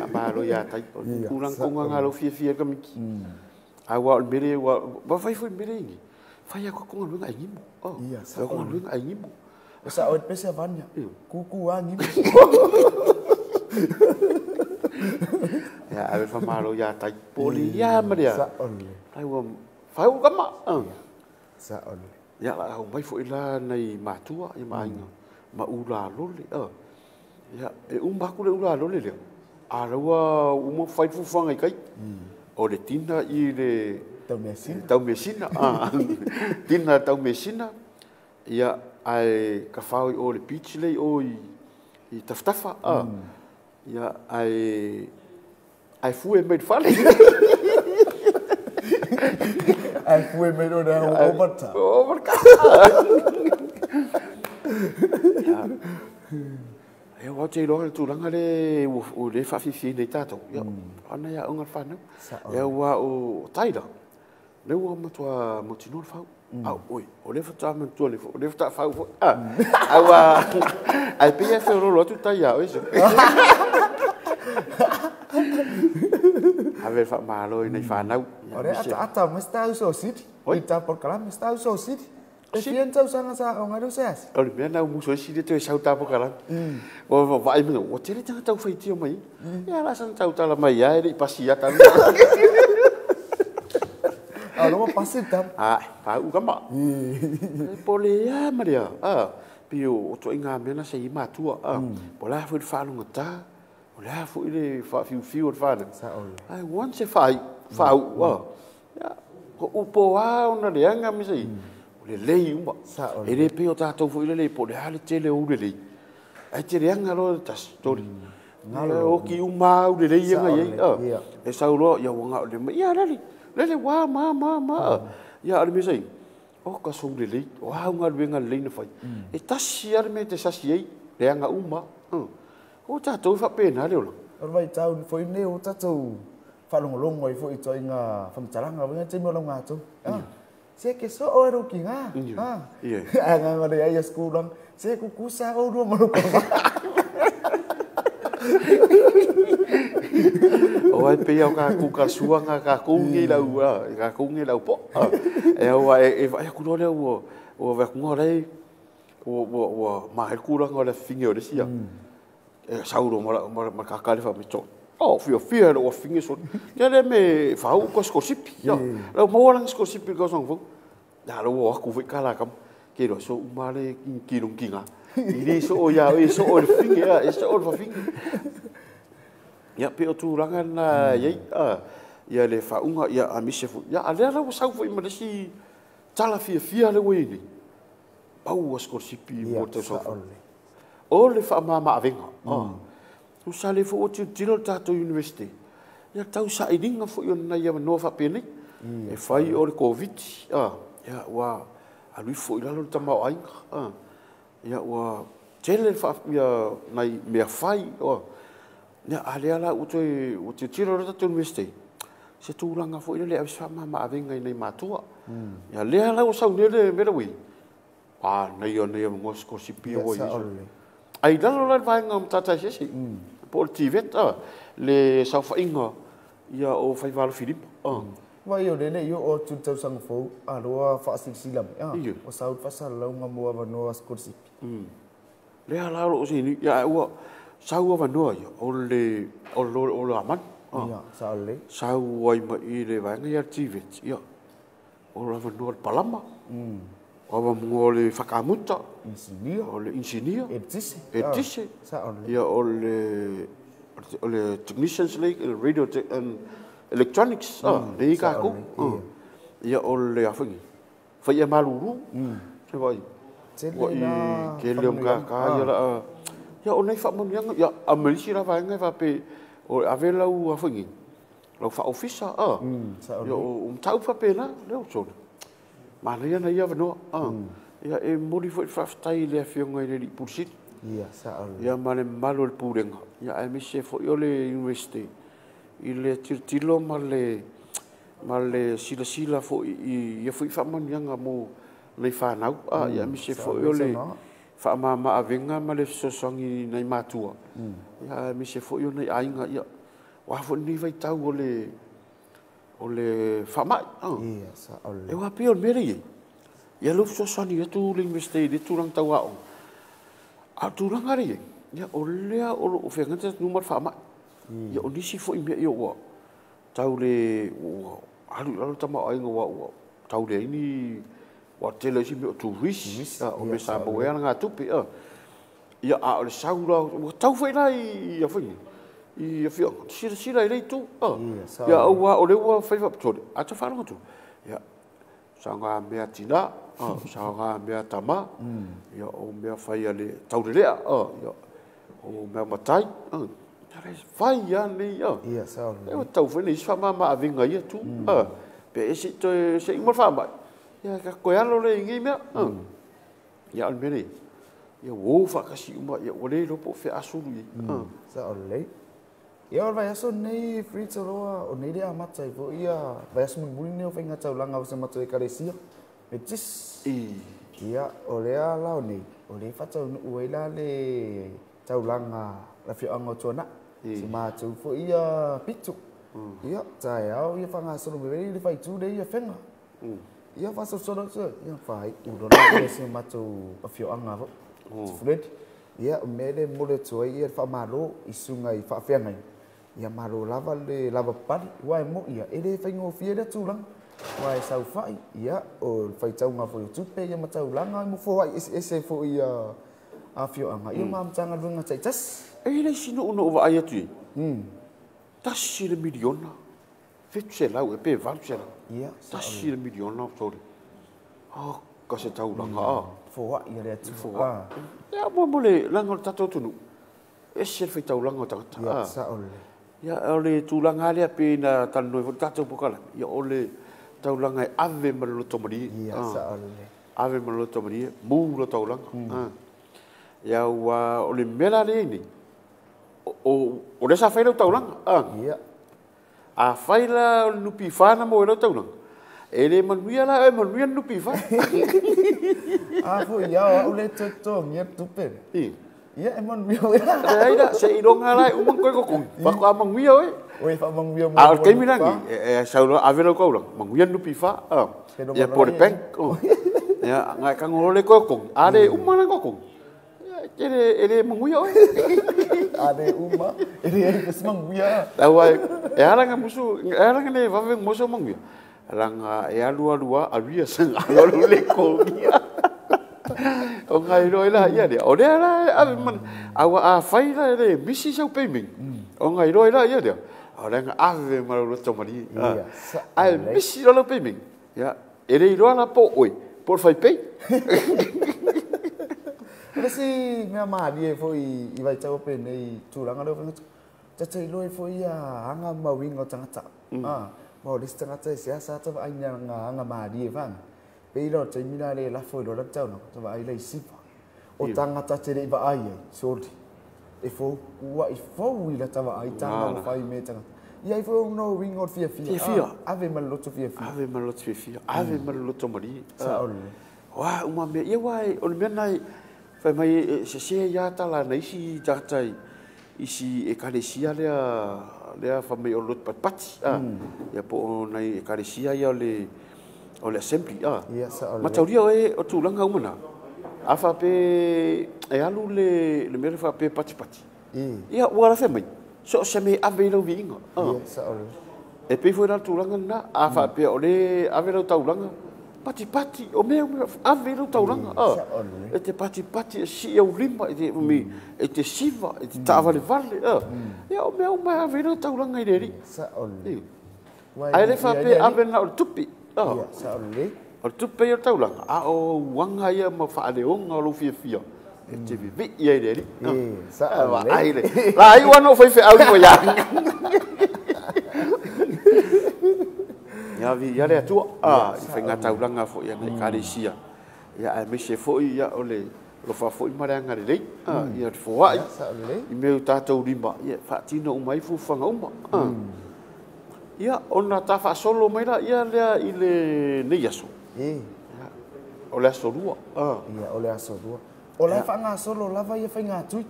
A: A ma lo ya tai. Tulaga konga nga lau fiafia ka miki. A wa o mere wa wa fai foi mere ngi. Fai a ko konga luenga ai ngimo. Oh. Sa konga luenga ai ngimo.
H: O sa o pese vanya. Kuku a ngimo.
A: Ya ave fa malo ya tai poli ya maria.
H: Sa ole.
A: Ai ua fai u kama.
H: Sa ole.
A: Ya la au mai foi la nei matua i mainga. Ma ula lole. Ya e umba ku le ula lole le. A raua uma fai fufuanga i kai. O le tina i le
H: Taumeasina.
A: Taumeasina. Tina taumeasina. Ia ai ka fao i o le beach lei o i tafatafa. Ia ai ai fue mai fale.
H: Ai fue mai o na overta.
A: Overta. E o te iloa le tulaga le o le faafifi nei tātou. Ia, ana ia onga whanau. Ia ua o taira. Le ua matua motino le whau. Au, oi, o le whata mantua le o le whata whau fo. Au a, ai pia wheorolo atu tai ia, oe so. Ave wha malo i nei whanau.
H: Ore ata ata, me sta uso siti. I tā porkala, me sta uso siti. E fia tausaga sa o ngaro se asi.
A: O le mea na muso isi le toe sau tāpo kala. O vai mena, o tele tanga tau whaitio mai. Ia la san tau tala mai ia, e le i pasi ia tanu.
H: A loma pasi tam.
A: A, pa u kama. E pole ia maria. A, pio o to inga mena se i matua. A, po la foi whalunga tā. O la foi le whawhiu o le whanau.
H: Sa ole.
A: Ai, once e whai, whau. A, ia, ko upo a ona le anga me sei. Le lei uma. E le peo tātou foi le lei, po le hale tele o le lei. Ai te reanga loa tas, tori. O ki uma au le lei anga iei. E sau loa, ia wanga o le mai, ia lele, lele wā, ma, ma, ma. Ia ale me sei, o ka sou le lei, o hau ngā luenga le lei na whai. E tasi ale me te sasi ei, reanga uma. O tātou whapena le ola.
H: O vai tau, foi nei o tātou whalongolongo i foi toi ngā whamataranga, wenga te mea ngā tau. Se ke so o ero ki ngā. A ngā ngā le ai a schoolang. Se kukusa o rua maruka.
A: O ai pia o kā kuka suanga, kā kungi lau, kā kungi lau po. E au e vai aku loa lea ua vai aku ngā lei, ua mahel kuranga o le finge o le sia. E sauro ma kakale wha me tō. Oh, fia fia ua finge so. Kia le me whau ko skosipi. Lau maua skosipi ka song fau. Ya lau aku foi kala kam. Ke ro so umale ki rong kinga. I le so o ia e so o le finge e so o le finge. Ia pe o tulaga na iai ia le faauga ia amise foi. Ia alea lau sau foi ma le isi tala fiafia le ua i nei. Pau ua sikolasipi mo le tausaga. O le faamamaavega. O sa le fo o tilotilo le tatou university. Ia tau sailiga foi o nai avanoa faapenei. E fai o le COVID. Ia ua alui foi lalo le tamaoaiga. Ia ua tele ia nai mea fai. Ia a lea la ua toe ua tilotilo le tatou university. Se tulaga foi le ave se faamamaavega i nai matua. Ia lea la ua saunia le mea ui. A nei o nei o ngoa sikolasipi ua i. Ai lalo la le vaega o matata eseese. Po o le TVET, le saofaiga ia o Faivalo Filipa.
H: Vai o lele i o tu tausaga fou, a loa faasilasila mai. O sau faasalalauga mo avanoa sikolasipi.
A: Lea la o loo seini, ia ua sau avanoa ia o le o le amanu.
H: Ia, sa o le.
A: Sau ai mai i le vaega ia le TVET, ia. O le avanoa le palama. O avanoa le whakamuta.
H: Insinia.
A: O le insinia.
H: Etise.
A: Etise.
H: Sa o le.
A: Ia o le technicians le radio and electronics. Le i kākou. Ia o le awhangi. Whai e maluru. Se vai.
H: Tele na.
A: Ke leo mga kā ia la. Ia o nei whaamanuiaga. Ia a melisi la vaenga e whape. O ave lau awhangi. Lau whaofisa.
H: Sa o le.
A: Ia o mtau whapena. Leo tōna. Mana ia na ia wanoa. Ia e mori foi whawhtai le awhionga i le li pulsiri.
H: Ia, sa'o lelei.
A: Ia ma le mamalu o le Pulega, ia aemaise foi o le Iunivesite i le tilotilo ma le ma le silasila foi i ia foi faamanuiaga mo nai fanau, ia aemaise foi o le faamama-avega ma le fesoasoani i nai matua, ia aemaise foi o nai aiga, ia aua foi lenei vaitau o le o le faamai.
H: Ia, sa'o lelei.
A: Aua pei o le mea lea e i ai, ia lea ua fesoasoani atu le Iunivesite i lea tulaga tau aoga, a o le tulaga lea e i ai, ia o lea o lo o feagai le tatou atunuu ma le faamai. Ia o nisi foi mea ia ua tau le ua alu i lalo le tamaoaiga aua ua tau leai ni ua tele isi mea o turisi, o mea sa maua ai alagatupe. Ia a o le sau la, ua tau foi la i afioaga, silasila i lea itu. Ia aua o lea ua fai faapitoa, a ta faalogo atu, ia saoga mea tina, saoga mea tama, ia o mea fai a le taulelea, ia o mea matai, fai lava nei,
H: Ia,
A: e ua tatau foi ona i ai se faamama-avega i ia itu. Pe se i toe se i uma le faamai, ia toe alo lea i nei mea. Ia a o le mea lea, ia ua o faatasi uma, ia ua le iloa po o fea a sulu i ai.
H: Sao lelei. Ia o le vaiaso lenei Fritz o loa o nei le amata ai foi ia vaiaso mulimuli lenei o faiga taulaga o si a matou ekalesia Metisi. Ia o lea la o nei, o lea e faataunuu ai la le taulaga le afioaga o Tuanai, si matou foi ia pito. Ia taeao ia faagasolo mai ai le faaitu lea i Afega. Ia faasolosolo atu, ia faaiu loa lea si o matou afioaga foi, Fred. Ia o le mea lea e momoli atu ai le faamalo i susuga i faafeagaiga, ia malo lava le lavapapale, aua e moni ia, e le faigofie lea tulaga, aua e saofai, ia o le faitauga foi o tupe ia ma taulaga ma foai eseese foi i afioaga ia ma Matagaluega taitasi.
A: E i ai le isi nuu na ou vaai atu i ai, $1 700 ea pe 800.
H: Ia,
A: $1 miliona sorry. Oh, ka se taulaga a.
H: Foai a le Atua.
A: Ia mo le leaga o le tatou atunuu, ese le faitaulaga o tagata.
H: Ia, sa'o lelei.
A: Ia o le tulaga lea pe na talanoa foi le tatou polokalame, ia o le taulaga e ave ma le loto malie.
H: Ia, sa'o lelei.
A: Ave ma le loto malie, mu le taulaga. Ia ua o le mea la lea nei, o lea sa fai lau taulaga. A fai la o le NPF na mo i lau taulaga, e le manuia la, e manuia le NPF.
H: A foi ia o au le totogia le tupe. Ia e manuia oe.
A: Leai la, se iloga la e uma ona toe totogi, faatoa manuia oe.
H: Oe faamanuia
A: mo. A o le taimi lagi, e sau loa ave lau taulaga, manuia le NPF. Ia po o le bank. Ia, na e tago loa le toe totogi, a le uma la totogi, ia, e le manuia oe.
H: A le uma, e leai se manuia.
A: Aua e ala na musu, e ala na le vave mo manuia. Langa e alu alu a, alu ia sanga alu alu le kogia. O ngai loa la ia lea. O lea la e ave man, aua a fai la e le misi sau payment. O ngai loa la ia lea. O lea na ave ma lo loto malie.
H: Ia,
A: Ai misi lo payment. Ia, e le iloa la po oe, po o le fai pay.
H: O le isi mea malie foi i vaitau penei tulaga lea o faiga tatailoa ai foi ia aga ma uiga o tagata. Ah, ma o le isi tagata e seasa ata vaai nga aga malie vaga. Pei la o le taimi la le lafo i loa la le taulaga, ta vaai la i siva. O tagata te le i vaai ai, soli. E fou, ua i fou i la ta vaai taga ua fai me tagata. Ia ai foi ona o uiga o le fiafia.
A: Fiafia.
H: Ah, ave ma le loto fiafia.
A: Ave ma le loto fiafia, ave ma le loto malie.
H: Sa'o lelei.
A: Wa uma mea, ia ua o le mea nai, fai mai e se se ia tala na isi tagata i isi ekalesia lea lea fai mai o loto patipati. Ia po o nai ekalesia ia o le assembly.
H: Ia, sa'o lelei.
A: Mataulia oe o tulaga uma na. A faapea e alu le mea le faapea patipati. Ia ua la fai mai, so o se mea e ave i lau viiga.
H: Ia, sa'o lelei.
A: E pei foi la le tulaga lena, a faapea o le ave lau taulaga, patipati, o mea uma, ave i lau taulaga.
H: Sa'o lelei.
A: E te patipati e sii au lima, e te siva, e te taavalevale. Ia o mea uma e ave i lau taulaga i le Alii.
H: Sa'o lelei.
A: Ae le faapea ave na o le tupe.
H: Ia, sa'o lelei.
A: O le tupe ia o le taulaga, a o uaga ia ma faaleoga o lou fiafia, e te vevei ai le Alii.
H: E, sa'o lelei.
A: Vaai le. La ai ua no fai feau mo ia. Ia vi ia le Atua. I faiga taulaga foi ia na ekalesia. Ia aemaise foi ia o le Alofa foi ma le agalelei ia le foai i mea o tatou lima ia faatino uma ai fuafuaga uma. Ia ona ta faasolo mai la ia lea i lenei aso. O le aso lua.
H: Ia o le aso lua. O la e faagasolo lava ia faigatui.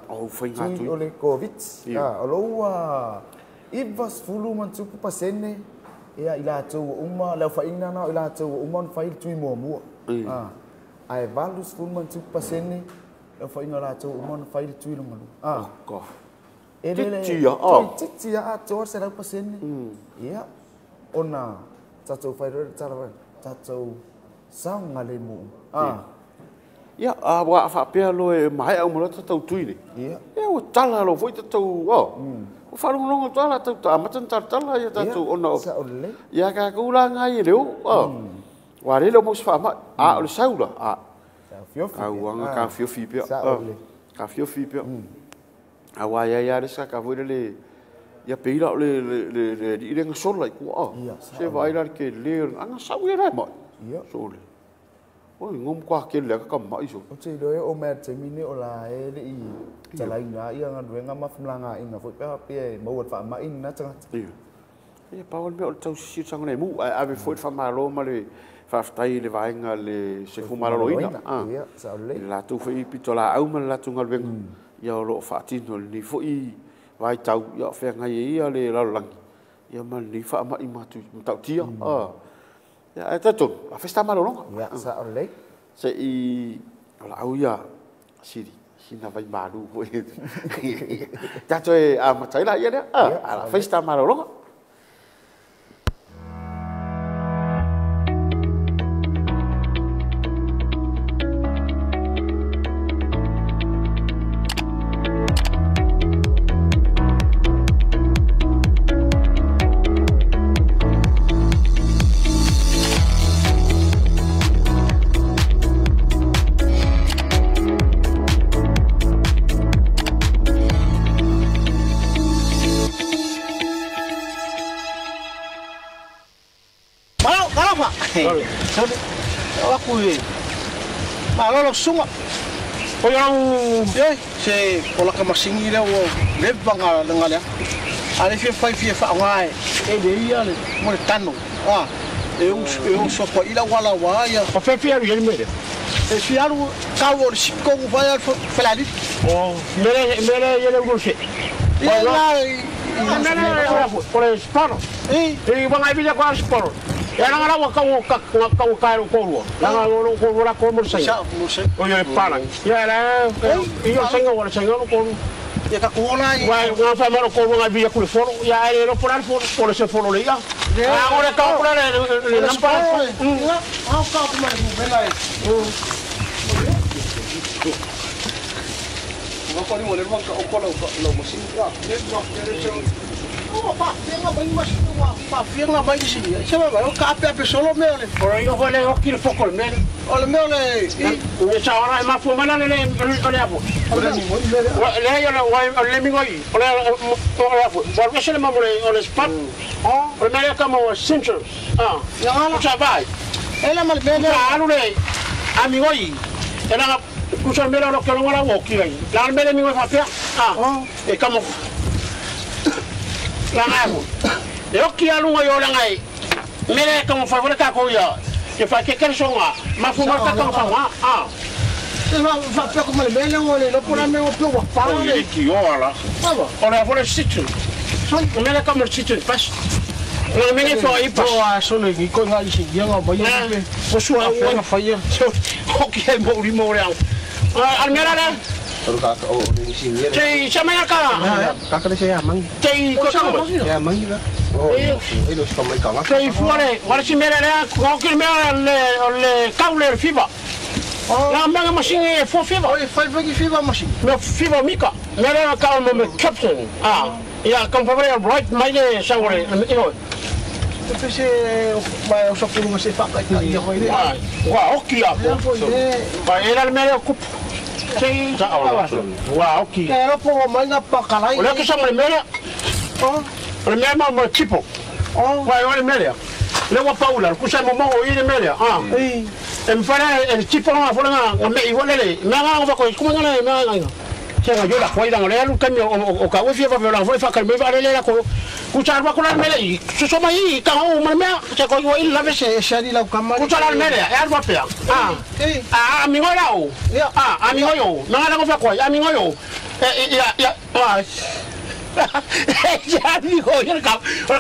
A: O faigatui.
H: O le Covid. O lo ua 90% ia i latou ua uma le aofaiga na o i latou ua uma ona fai le tui muamua. Ae 80% le aofaiga o latou ua uma ona fai le tui lona lua. E lele titi ia atoa 100%. Ia ona tatou fai loa le tala tatou saogalemu.
A: Ia ua faapea loa e maea uma loa tatou tui nei. Ia ua tala loa foi tatou ua faalogologo atu lava tatou amata ona talatala ia tatou ona o ia tatou la nai e le o ua lele o mau se faamai a o le sau la a auaga taofiofi pea taofiofi pea aua ia ia le saka foi le ia peila o le le le ngasola i tua se vaai la ke le anga sau ia la mai sole oi ngom kwa ke le ka mai so
H: o te loe o mea te mine o la e le i talaina ia galuega ma famalagaina foi pe pe maua le faama'i na tagata.
A: Ia pau le mea o le tausisi saogalemu ae ave foi le faamalo ma le faafetai i le vaega le soifua maloloina.
H: Ia saolelei
A: i le latou foi pitolaau ma le latou galuega ia o loo faatino lenei foi vaitau ia o feagai ai ia le lalolagi ia ma lenei faama'i matautia. Ia ae talitonu a fai se ta malologa.
H: Ia saolelei
A: se i o laau ia sili sina vai malu foi tatou e amata ai la ia lea a fai se ta malologa.
B: Malolo sunga. O iau se o laka masingi lea ua leva nga lea. A le fia fai fia whaonga e le ia le mo le tano. E u sopa ila wala wa ia.
I: O fe fia aru i mere?
B: E fia aru kau o le sikongu whai aru whelali.
I: O mere mere i le uruse.
B: Ia la
I: mere o le sparo. E wanga i vila kwa sparo. Ia langa lawa kau kau kau korua. Langa lo korua la korua sai. O ia pala. Ia la ia senga wala senga lo korua.
B: Ia ka kuona i.
I: Wa wa fa maro korua ngai via kule foro. Ia ele lo polar foro pole se foro le ia. Ah ora kau polar le nampa.
B: Ah kau kuma ni bela. Wa ko ni mo le wa ka o ko lo mo sin. O pa fianga mai mas pa fianga mai si. Se va o ka pe solo me ole.
I: Por aí o le o kilo foco le mele.
B: O le me ole.
I: I sa ora ma fu mana le le ole apo. Le yo le le mi goi. O le o apo. Por que se le mamo le o le spat. O le mele como centers. Ah.
B: Ya
I: sa vai.
B: Ela mal mele.
I: Alu le amigoi. Ela kusa mele lo que lo la o ki ai. La mele mi goi fa pia. Ah. E como langa mo. E o ki alunga yo langa i. Mele ka mo fa vole ka ko ia. E fa ke ke songa. Ma fu ma ka ka fa wa. Ah.
B: Se va fa pe ko mele o le lo pona me o pe wa pa
I: le. Ki o ala. O le vole situ. Mele ka mo situ pas. Le mele fo i pas.
B: O a solo i ko ngai si ia ba ia.
I: O sua o
B: fa ia.
I: O ki e mo ri mo le au. Al mele la. Te sa mai ka.
J: Ka ka se amang.
I: Te ko sa mo.
J: Ya mang la. O e lo sa mai ka.
I: Te fuare, wala si mele le ko ki mele le le kau le fiba. La manga machine fo fiba.
B: O e fai fai fiba machine.
I: Me fiba mika. Mele ka mo me captain. Ah. Ya kom pa right mai le sa wore. Io.
B: Te se mai o sa pulu se fa ka ia hoi le.
I: Wa o ki a po. Ba era mele kup. Sei wa oki.
B: Ke ro mai nga pa kalai.
I: O le ke sa mai mele.
B: O
I: le mele ma tipo.
B: O
I: wa o le mele. Le wa paula, ku sa mo mo i le mele. Ah.
B: Ei.
I: E mfara el tipo nga fo nga me i wale me nga nga ko kuma nga me nga se nga yo la ko ila le lu cambio o ka we fie fa la fo fa ka me va le la ko ku cha ba ko la me le so so mai ka o me me se ko yo la ve
B: se se la kama
I: ku cha la me le e algo pe ah ah amigo la o ah amigo yo me nga nga fa ko amigo yo ya ya ah ya digo yo el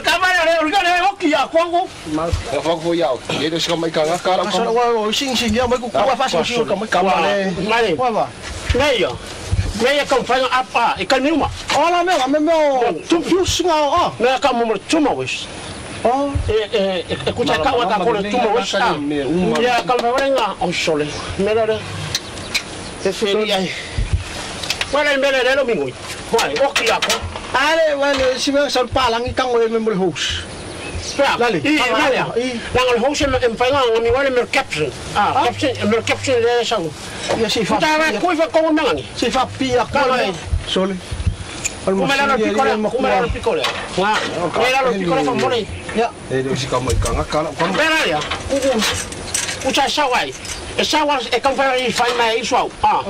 I: cámara le le okia kwangu
J: ma fa ko ya ye de ska mai ka nga ka
B: ka o sing sing ya mai ku ku fa sing ka mai ka le
I: mai
B: wa
I: nei yo nei ka fa apa e ka niuma
B: ola me me me
I: tu
B: tu singa o
I: me ka mo tu ma wis
B: o
I: e e ku ka wa ka ko tu ma wis ya ka me nga o sole me la e feria wala me le lo mingo wala okia ko
B: ale wala si me sal palang ikang o me mo house
I: Lali, i la house em fa nga mi wala mer caption. Ah, caption, mer caption le sa.
B: Ya si fa.
I: Ta va ko fa ko nga
B: Si fa pia ko sole.
I: Kuma la picola, kuma la picola. Wa, la picola fa mole.
B: Ya.
J: E do si ka mai ka nga ka ko.
I: Bera ya. U cha sawai. E sawa e ka fa i fa mai i suau. Ah.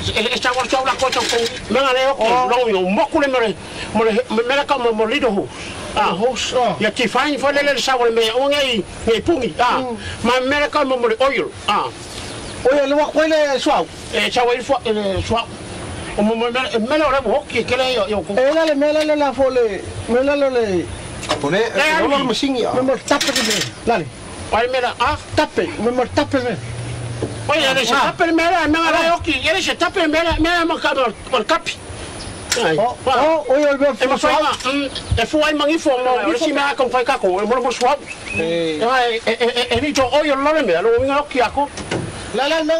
I: E sawa suau la ko ko me nga le o lo yo mo ku le me me la ka mo lido ho. Ah,
B: house.
I: Ya ti fine for le sawa me o ngai ngai pungi. Ah, ma me ka mo oil. Ah.
B: Oil le wa ko le suau.
I: E sawa i fo le suau. O mo me me lo re ki ke le yo ko.
B: E la le me la le la fo le me la le.
J: Pone e lo mo singi.
B: Me mo tape me. Lale.
I: Ai me la ah
B: tape, me mo tape me.
I: Oye, le se tape me la me la oki, ele se tape me la me mo ka mo kapi.
B: Oh, oh, oye, el
I: e fa e fu ai mangi fo mo si me ka fa ka ko mo mo suau. E e ni to oye lo le me lo nga oki ako.
B: La la me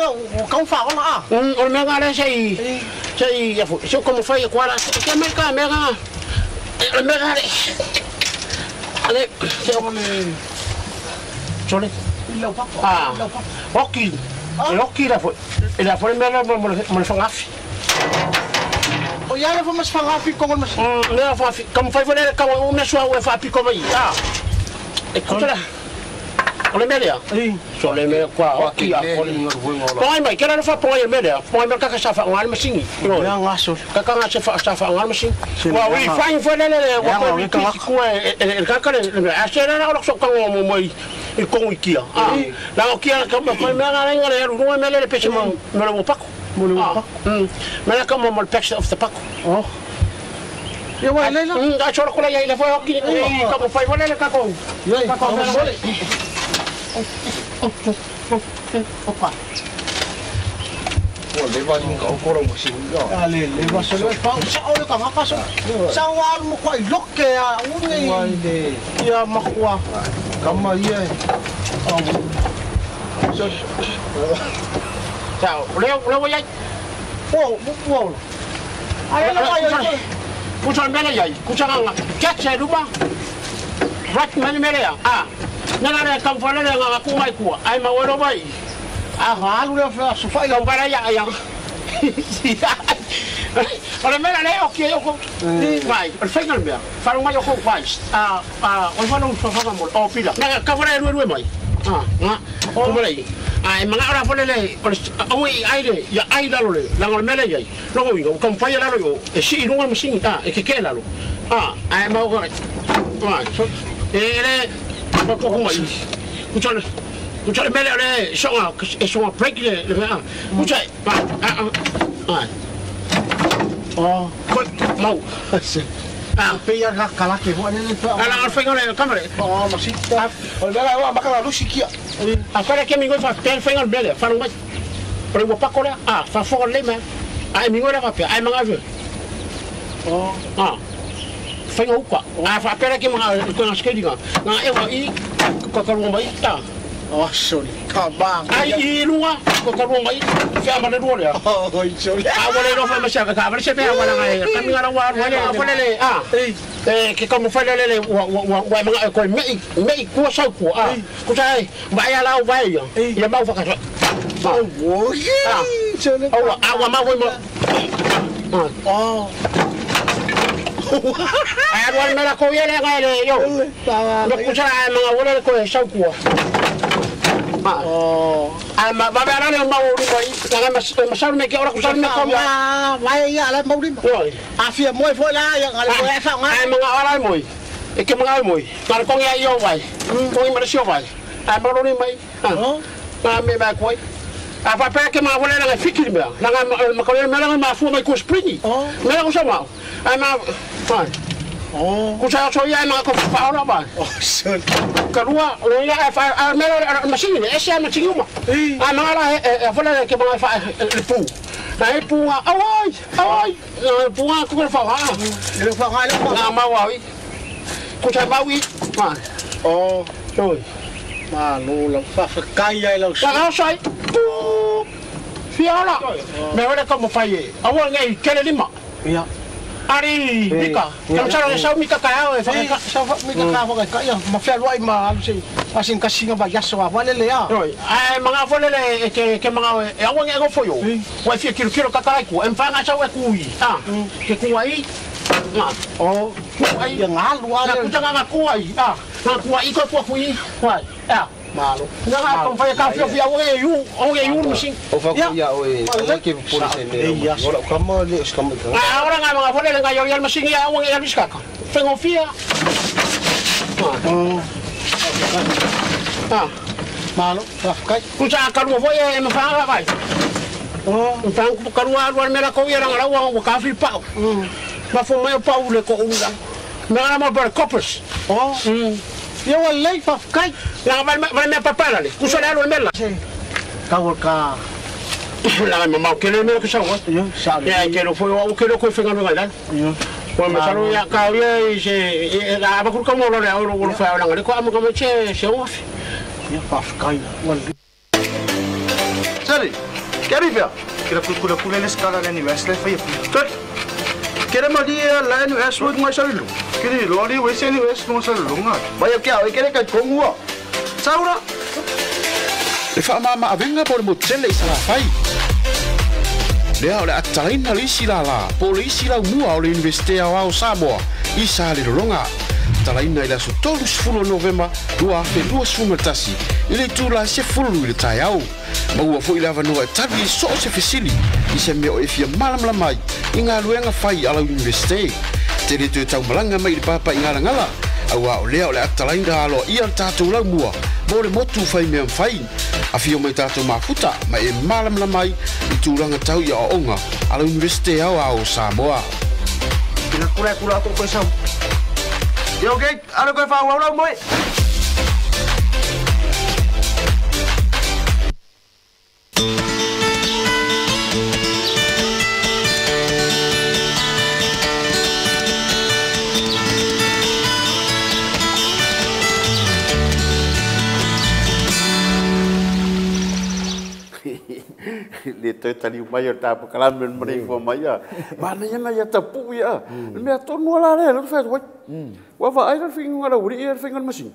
B: ka fa ona a.
I: O me nga le sei sei ya fu, so como fa ko la ke me ka me nga me nga le. Ale, sole. Ah. Oki. Oki la fo. La fo me la mo fa ngafi.
B: O ya le fo mas fa ngafi ko mas.
I: Le fa fi como fa le ka o me sua o fa pi ko mai. Ah. Escucha. O le melia. So le me kwa oki a ko. Poi mai ke la fa poi melia. Poi me ka ka sa fa ngal masingi.
B: Ya ngaso.
I: Ka ka nga se fa sa fa ngal masingi. Wa wi fa fa le le wa ko ri ko e ka ka le a se la lo so ka mo mo i ko i kia. Ah. La o kia ka mo me nga nga le ru me le pe se mo me lo pako.
B: Mo le pako.
I: Me la ka mo mo pek of the pako.
B: Oh. Ya wa le la.
I: A choro ko la ya le fa oki ka mo fa le ka ko. Ka ko. Opa.
J: O le va ni ka o koro mo singi.
B: Ah le le va so le pa sa o le ka ka so. Sa wa mo ko i loke a unge. Ia makua.
J: Kama ia.
I: So. Ciao. Le le voy a.
B: Oh, oh. Ai le va yo.
I: Kucha mele ya. Kucha nga. Catch ruba. Right mele mele ya. Ah. Nana le ka fa le nga ku mai ku. Ai ma wo mai.
B: Ah, halu le fa so fa
I: ila para ya ya. Ora mela le o que eu vai, o final me. Fa un maio com vai. Ah, ah, o fa non fa mo. O pila. Na ka fa le ru mai. Ah, nga. O mele. Ah, ma ora fa le o i ai le ya ai la lo le. La ngol mele ya. Logo wingo, com fa la lo yo. E si no mo sin ah, e que que la lo. Ah, ai ma o vai. E le ko ko mai. Kucha kucha mele le songa e songa break le le ah. Kucha ah ah ah.
B: Oh,
I: mau. Ah,
B: pe ya ka kala ke ho ne le.
I: Ala al fengo le kamere.
B: Oh, ma sita.
J: O le la wa makala lu sikia.
I: A fara ke mingo fa pel fengo mele, fa no mai. Pero wo pakola, ah, fa fo le ma. Ai mingo la fa pe, ai manga ve.
B: Oh.
I: Ah. Fengo kwa. Ah, fa pera ke manga ko na skedi nga. Nga e wa i ko ka ro mai ta.
B: Oh, sorry. Ka bang.
I: Ai i lunga ko ka ro mai. Fa ma le ro le.
B: Oh, sorry.
I: Ah, wala ro fa ma sa ka ba se pe wala nga. Ka minga la wa ro le fa le ah. Eh ke ka mo fa le le wa wa wa manga ko me me ku sa ku ah. Ku sa ba ya la wa ya. Ya ma fa ka.
B: Oh,
I: yeah. Oh, ah wa ma wa mo.
B: Oh.
I: Ai wa me la ko ye le ga le yo. Me ku sa manga wala ko sa ku.
B: Oh.
I: Ai ma va va le mau lima i la ma ma sa me ke ora ku sa me ko
B: ma vai ia la mau lima. A fia moi foi la ia ngale ko e fa nga.
I: Ai ma nga ora moi. E ke mga moi. Ngale ko ia io vai. Ko i ma sio vai. Ai ma lo mai. Ma me ba ko. A pa pa ke ma vole la fikiri me. La ma ko le me la ma fu mai ko springi. Me la ko sa ma. Ai ma vai. Ku sa so ia ma ko fa ora ba. Ka rua lo ia fa a me la masini e se masini uma. A ma la e vole ke ma fa le pu. Na e pu a oi oi pu a ku fa ha.
B: Le fa ha le
I: fa. Na ma wa i. Ku sa ma wi. Ma.
B: Oh,
I: oi.
B: Ma lo la fa fa kai ai la.
I: La sai. Fia ora. Me vole como fai e. Awa ngai kele lima.
B: Ia.
I: Ari, mika. Kau cara sau mika kaya,
B: fa sau mika kaya fa kaya, ma fia luai ma alu se, asin kasinga ba yaso a vale le a.
I: Oi, ai mga vale le ke mga e awa ngai go foyo. Wai fia kilo kilo kakai ku, em fanga sau e kui. Ah, ke kuai. Ah.
B: Oh,
I: kuai
B: ya ngalu ale.
I: Na kuta nga kuai. Ah, nga kuai ko ku kui. Wai. Ah.
B: Malo.
I: Nga ka fai ka fia fia o e yu, o e yu machine.
J: O fa ku ya o e, o ke police ne. Ora kama le skama.
I: Ah, ora nga mga vole nga yo ya machine ya o e biskaka. Fengo fia.
B: Oh.
I: Ah.
B: Malo, fa kai.
I: Ku sa ka lu foi e ma fa vai.
B: Oh,
I: fa ku ka lu alu mera ko ia nga la o ka fi pa. Ma fo mai pa u le ko u la. Me nga ma bar coppers.
B: Oh. Ia ua lei faafetai.
I: Laga vale mea papala le, kusa le alu le mela.
B: Tau ka
I: Laga mamau kele mea ke sau. Ia ke lo foi au ke lo ko fenga menga la. Ko me salo ia ka ia i se la ba ku ka mo le au lo fa la le ko am ka me che se o.
B: Ia faafetai. Ua
C: Sali, ke ari fea?
J: Ke la kula kula le skala le ni wesle fa ia.
C: Tot. Kere maria la ni wesle ngai sali lu. Kere lo ali wesle ni wesle ngai sali lu ngai. Mai o kia o kere kai kongua. Saura.
A: Le whaamama awenga po le motele i Salafai. Lea o le atalaina le isi lala, po le isi lau mua o le Universite o Samoa i Salelologa. Talaina i le aso 30 Novema 2021 i le itula 10 i le taeao. Maua foi le avanoa e tali i so o se fesili i se mea o e fia malamalama ai i ngā fai a lau Universite. Te le toe taumalanga mai i le papa i ngalangala, aua o lea o le atalaina aloa ia le tātou lau mua mo le motu fai mea fai. A fio mai tātou mafuta ma e malamalama ai i tūranga tau i aoaoga a la Universite o Samoa.
C: Kira kura kura atu koe sau. Ia okay, alo koe whāu au moe.
A: Le toe tali mai o tāpo kalame mare fo mai ia. Mana ia na ia tapu ia. Le mea tonu ala le, le whai wai. Wa wa ai la finga la uri ia finga masini.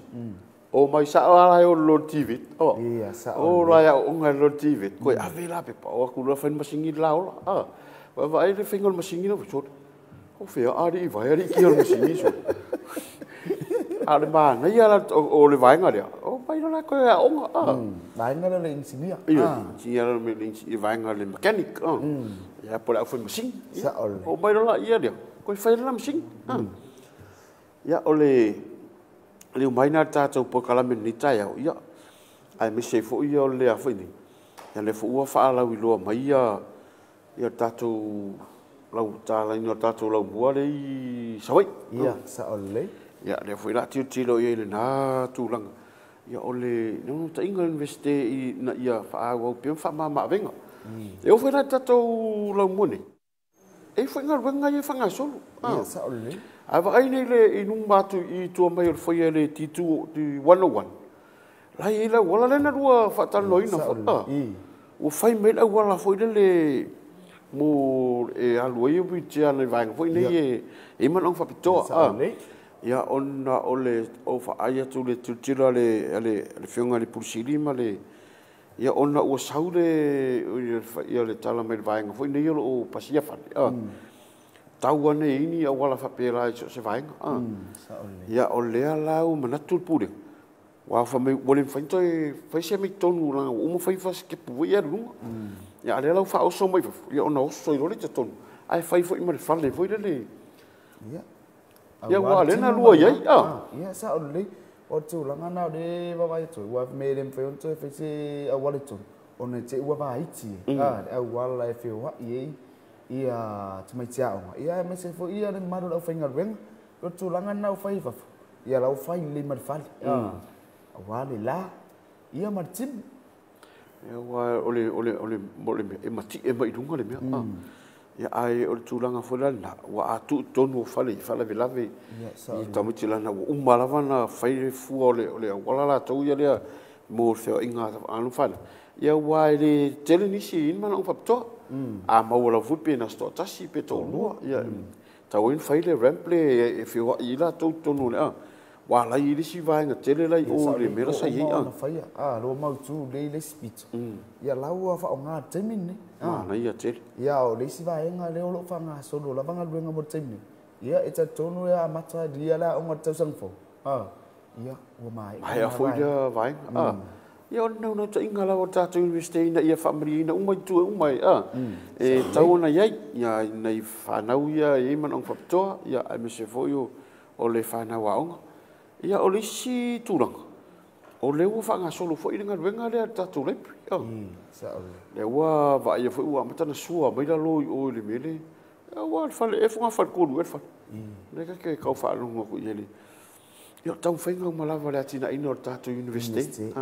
A: O mai sa ala o lo TV. O.
H: Ia sa.
A: O la ia o ngai lo TV. Koi ave la pepa o aku la fain masini la ola. Ah. Wa wa ai le finga masini no so. O fea ari vai ari ki o masini so. A le mana ia la o le vaenga lea. O mai la koe a onga. Ah.
H: Vaenga le engineer.
A: Ia, engineer le vaenga le mechanic. Ah. Ia po le au fai masini.
H: Sa o le.
A: O mai la ia lea. Koe fai la masini. Ah. Ia o le le mai na tātou po kalame ni taeao. Ia. Ai me se fo ia o le a fo ni. Ia le fo ua whaalau i loa mai ia ia tātou lau tālaina tātou lau mua le i Sawai.
H: Ia, sa o le.
A: Ia, lea foi la tio tilo ia i le nā tūlanga. Ia o le, no ta inga universite i na ia whaau au pia whaamama awenga. E o foi la tātou lau mua nei. E foi ngā ruenga ia whanga solo.
H: Ia, sa o le.
A: A vaai nei le i numa atu i tua mai o le whaia le T2, T101. Lai i lau, wala lena rua whaatanoina. Ua whai mai lau wala foi le mo e alu ai o te ana i vaenga foi nei e mana ong whapitoa. Ia ona o le o whaai atu le tilotilo a le whionga le Pulusili ma le ia ona ua sau le ia le tala mai le vaenga foi nei o lo o pasia whane. Tau ane ini a wala whapera i so se vaenga. Ia o lea lau manatu le pūrenga. Ua fai mai ua le mafai ona toe fai se amiotonu leaga ua uma fai sitepu foi ia alu i luga. Ia a o lea la ua faaoso mai fafo, ia ona oso ai loa lea i totonu, ae fai foi ma le fale foi lele.
H: Ia.
A: Ia aua o lea na lua i ai.
H: Ia, sao lelei. O le tulaga lena o lea e vaavaai atu ai, aua e le mafai ona toe fai se auala i totonu, ona e te i ua vaiti le auala e feoai ai ia tamaiti aoga, ia aemaise foi ia le mamalu o le aufaigaluega. O le tulaga lena ua fai i fafo, ia la ua fai lelei ma le fale, aua le la, ia ma le timu.
A: Aua o le, o le, o le, o le mea, e matie mai i luga le mea. Ia, ae o le tulaga foi la lena, ua a tuu i totonu o fale i faalavelave i tamaiti leaga ua uma lava ona fai le fua o le auala latou ia lea mo le feoaiga a alo ma fanau. Ia aua e le tele nisi e i ai ni manaoga faapitoa. A maua lava foi pe na o se toatasi pe toalua, ia tatau ai ona fai le ramp lea e feoai ai latou i totonu o le a. Ua ala ai le isi vaega tele la i o i le mea la sa i ai.
H: Ona faia, a, lua mautu lelei le isi pito. Ia la ua faaaoga i le taimi lenei.
A: Manaia tele.
H: Ia, o le isi vaega lea o lo o faagasolo lava galuega mo le taimi nei. Ia, e talitonu e amata lia le aoga i le tausaga fou. Ia, ua maea.
A: Maea foi lea vaega. Ia, o le naunautaiga lava o le tatou Iunivesite ina ia faamalieina uma itu e uma e, e tatau ona i ai. Ia, nai fanau ia e i ai manaoga faapitoa, ia, aemaise foi o le fanau aoga. Ia, o le isi tulaga, o lea ua faagasolo foi le galuega lea a le tatou library. Lea ua vaaia foi ua amata ona sua mai lalo i o i le mea lea. Ua le fale, e fogafale-tolu ea le fale. Lea ta te tau faalogo atu i ai. Ia, o le taumafaiga uma lava o le atinaeina o le tatou Iunivesite.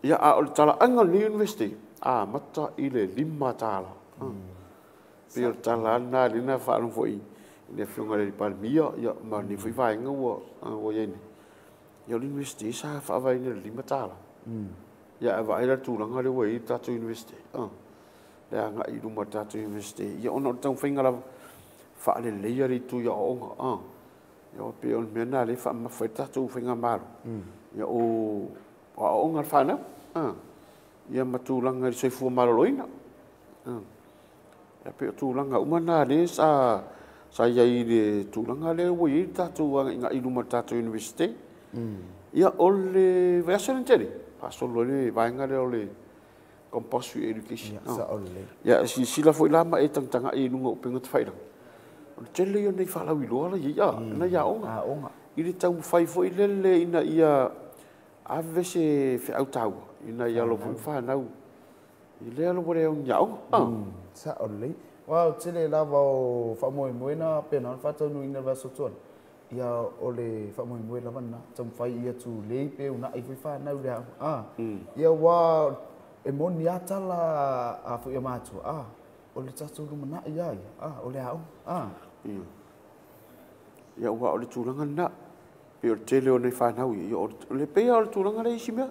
A: Ia, a o le talaaga o lenei Iunivesite, amata i le $5. Pei o le tala lava lena lea na faalogo foi i le Afioga i le Palemia, ia, ma lenei foi vaega ua i ai nei. Ia, o le Iunivesite sa faavaeina i le $5. Ia, ae vaai la i le tulaga lea ua i ai le tatou Iunivesite, le agai i luma o le tatou Iunivesite, ia, ona o le taumafaiga lava faaleleia le itu i aoaoga. Ia, pei o le mea lena lea e faamamafa ai le tatou faigamalo, ia, o aoaoga a le fanau, ia, ma tulaga i le soifua maloloina. Ia, pei o tulaga uma na lea sa i ai i le tulaga lea ua i ai le tatou agaigai i luma o le tatou Iunivesite. Ia, o le vaiaso lea na tea nei, faasolo ai le vaega lea o le compulsory education. Ia, silasila foi la ma e tagatagai i luga o upega tafailagi, o le tele ia o nei faalauiloa la i ai, nai aoga, i le taumafai foi lele ina ia ave se feau taua ina ia alo foi fanau i lea ua le au ni aoga.
H: Sao lelei. Aua o le tele lava o faamoemoe na faapena ona faataunuuina i le vaiaso ua tuanai, ia o le faamoemoe lava lena, taumafai ia tulei pe uunai foi fanau i le aoga. Ia aua e moni lava tala a foi a matua, o le tatou lumanai lava ia, o le aoga.
A: Ia, aua o le tulaga lena, pei o le tele o nai fanau ia, o le pei lava o le tulaga lea i isi mea,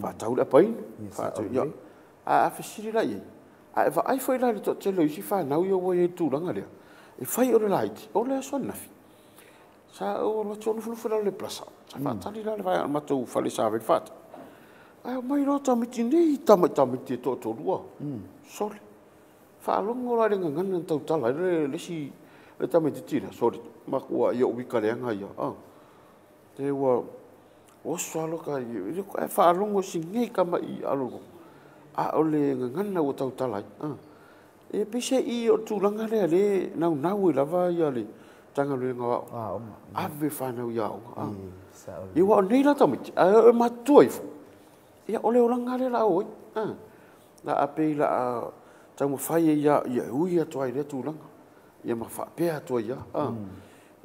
A: faatau le apaina, faatau, ia, a fesili la i ai, a e vaai foi la i le toatele o isi fanau ia ua i ai i le tulaga lea, e fai o le laiti, o le aso ananafi, sa ou alu atu ou nofonofo i lalo o le palasa, sa faatali la le vaega o le matou fale sa ave ai le faatau, ae omai loa tamaiti nei, tamai tamaiti e toatolu, sole, faalogo la i le gagana na tautala ai le isi le tamaitiiti lea, sole, matua ia uika leaga ia, te ua oso lava ka e faalogo si nei tama'i alo, a o le gagana ua tautala ai. E pei se i o le tulaga lea le naunau ai lava ia le Matagaluega o Aoga, ave fanau i aoga. Ia, aua o nei la tamaiti, ae o matutua ifo, ia o le olaga lea o le a o ai. La a pei la a taumafai ai ia e ui atu ai i lea tulaga, ia ma faapea atu ai lava.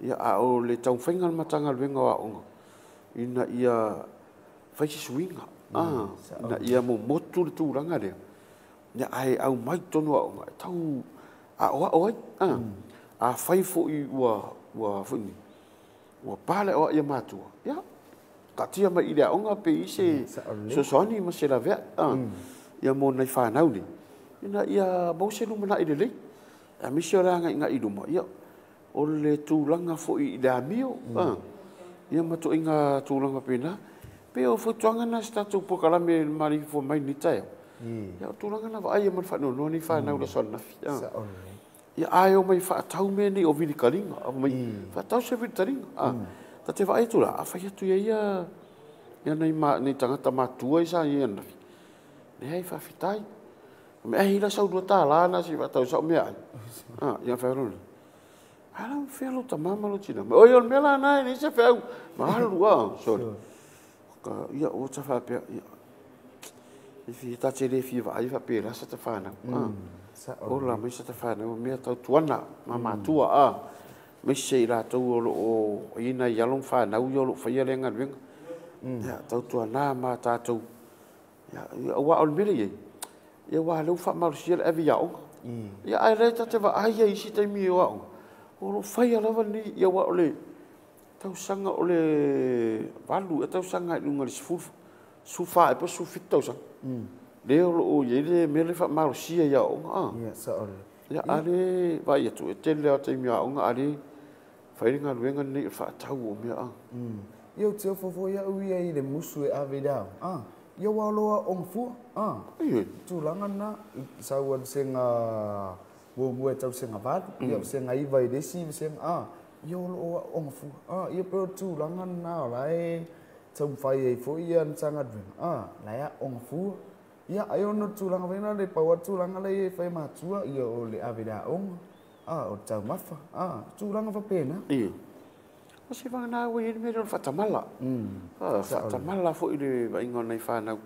A: Ia, a o le taumafaiga a le Matagaluega o Aoga, ina ia fai se suiga, ina ia momotu le tulaga lea, ia, ae aumai totonu o aoga e tau aoao ai. Afai foi ua foi nei, ua pa le aoai a matua, ia, taatia mai i le aoga pe i se fesoasoani ma se laveai, ia mo nai fanau nei, ina ia maua se lumanai lelei, aemaise o le agaigai i luma, ia, o le tulaga foi i le amio, ia ma ituaiga tulaga faapena. Pei o fautuaga na se tatou polokalame maleifua mai lenei taeao. Ia, o tulaga na vaaia ma le faanoanoa nei fanau i le aso ananafi. Ia, ae omai faatau mea nei o vilitaliga, omai faatau se vilitaliga. Ta te vaai atu la, a fai atu ia ia Ia nai ma nei tagata matua sa ia ananafi. Leai faafetai. Me ai la sau $2 na si faatau sau mea ai. Ah, ia fai ro. Ala o fea lo tama ma lo tina. O ia o le mea la na e leai se feau. Ma alu ah, sorry. Ka ia o ta faapea ia. E fia ta te le fia vaai faapea la sa ta whanau. O la mai sa ta whanau mea tau tuana ma matua a. Mai se i rātou o lo o ina i alo whanau i o lo whaia le galuega. Ia tau tuana ma tātou. Ia ua o le mele iai. Ia ua leu whaamalosia le ave i aoga. Ia ai le ta te vaai ai isi taimi o aoga. O lo whaia lava ni ia ua o le tausaga o le 8 e tausaga i luga le 14 e po 17 tausaga. Le o lo o iai le mea le whaamalosia i aoga.
H: Ia sa o le.
A: Ia ale vai atu e tele o taimi aoga ale whai le galuega nei o whaatau o mea a.
H: Ia o te ofo ia ui ai le musu e ave dao. Ah. Ia wa loa o ngafua. Ah. Tūlanga na sau al senga wo mue tau senga valu. Ia senga iva i desi senga ah. Ia o loa o ngafua. Ah, ia pe tūlanga na o lai tau whai e fo ia ntanga dwen. Ah, la ia o ngafua. Ia ai ono tūlanga wena le paua tūlanga le e whai matua ia o le ave da onga. Ah, o tau mafa. Ah, tūlanga whapena.
A: Ia. O se wanga nā ue mea o le whatamala. Whatamala fo i le vainga o nei whanau.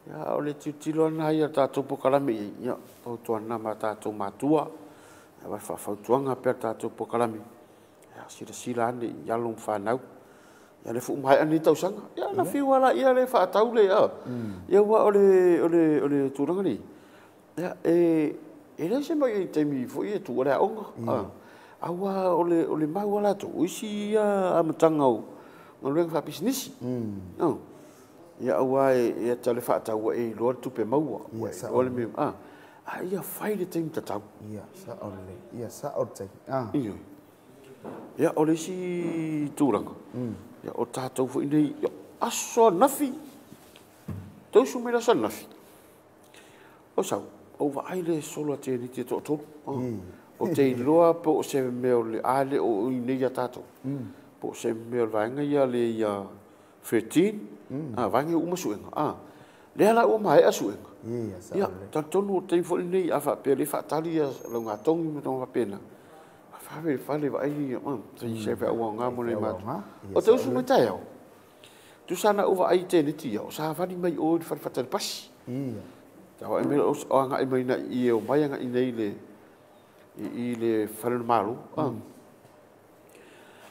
A: Ia, o le tilotilo ana ia tātou pokalame i. Ia, fautuana ma tātou matua. Ia, wai whafautuanga pea tātou pokalame. Ia, sila sila ane i alo whanau. Ia, le fuumai ane i tausaga. Ia, na whiua la, ia le whaatau le. Ia, ua o le tūranga ni. Ia, e le se mai i taimi fo i e tua le aonga. Aua o le mau ala tō, isi ia amatanga o galuega faapisinisi. Ia aua e ata le faataua e iloa le tupe maua. O le mea, a ia fai le taimi tatau.
H: Ia, sa o le, ia sa o le taimi.
A: Ia, ia o le isi tūranga. Ia o tātou foi nei, ia aso nafi. Tausu mai aso nafi. O sau, o vaai le solo a te ni te toatolu. O te iloa po o se mea o le ale o i nei a tātou. Po o se mea o le vaenga ia le ia 13, vaenga uma suenga. Lea la ua mae a suenga. Ia, talitonu o taimi foi nei a faapea le faatali ia lau gatogi ma tonga faapena. Whawe whale vaai ia, se wha ua ngā mo nei mātou. O te usu mai taeao. Tu sana ua ai tēneti ia, o sa whani mai o i whare whatari pasi. Ta wa e mea o anga i mai na i e o mai anga i nei le i le whare malo.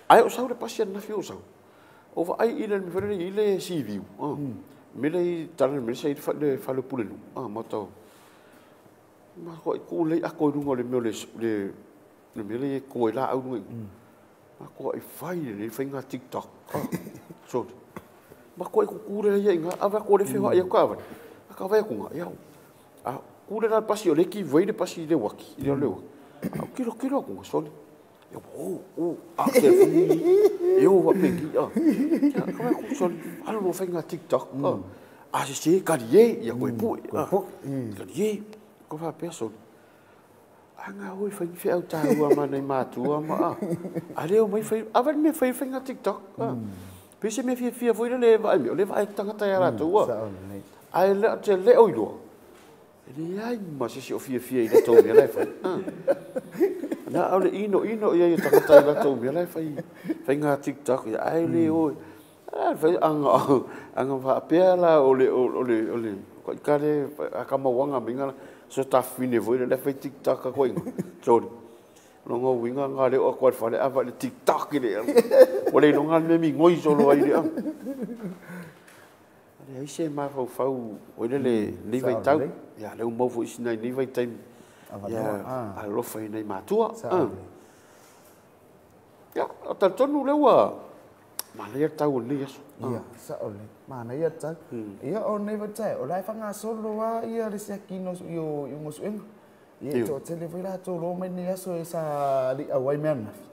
A: Ai o sau le pasi anafi o sau. O wa ai i le mwhare i le siviu. Mele i tana mele sa i le whare pulenu. Ma tau. Ma koa i kūlei ako i runga o le mea le mele e koe la au runga i. Ma koa i whai le whai ngā TikTok. Sorry. Ma koa i kukure ia i ngā awa koa le whiwa ia ka awa. A ka wai ku ngā iau. A kure la pasi o le ki wai le pasi i le waki. I le waki. A kilo kilo ku ngā sorry. Ia o a te whi. E o wa pengi. Ia ka wai ku sorry. Alo lo whai ngā TikTok. A se se kari e ia koe pue. Kari e. Ko whapea sorry. Anga hoi whai whiau tāua ma nei mātua ma a. A leo mai whai, a wani me whai whai ngā TikTok. Pese me whia whia whai le vai me, o le vai tangata ia rātou a. Ai le te le oi loa. E le ai ma se si o whia whia i ratou mea lai whai. Na au le ino ino ia i tangata i ratou mea lai whai whai ngā TikTok. Ia ai le oi. Whai anga whaapea la o le o le o le ko i kare akamauanga minga so ta fine voi le whai TikTok ka koinga. Sorry. Longo winga ngā leo a koa whare awa le TikTok i le. O le longa me mi ngoi solo ai le. Le ai se ma fau fau o le le nei vai tau. Ia le umau fo isi nei nei vai taimi. Ia alofa i nei matua. Ia o talitonu le ua mana ia tau o nei aso.
H: Ia, sa o le mana ia tau. Ia o nei vai tau. O lai whanga solo a ia le siakino i o ngosuenga. Ia tō tele foi la tō rō mai nei aso e sa li au ai mea nafi.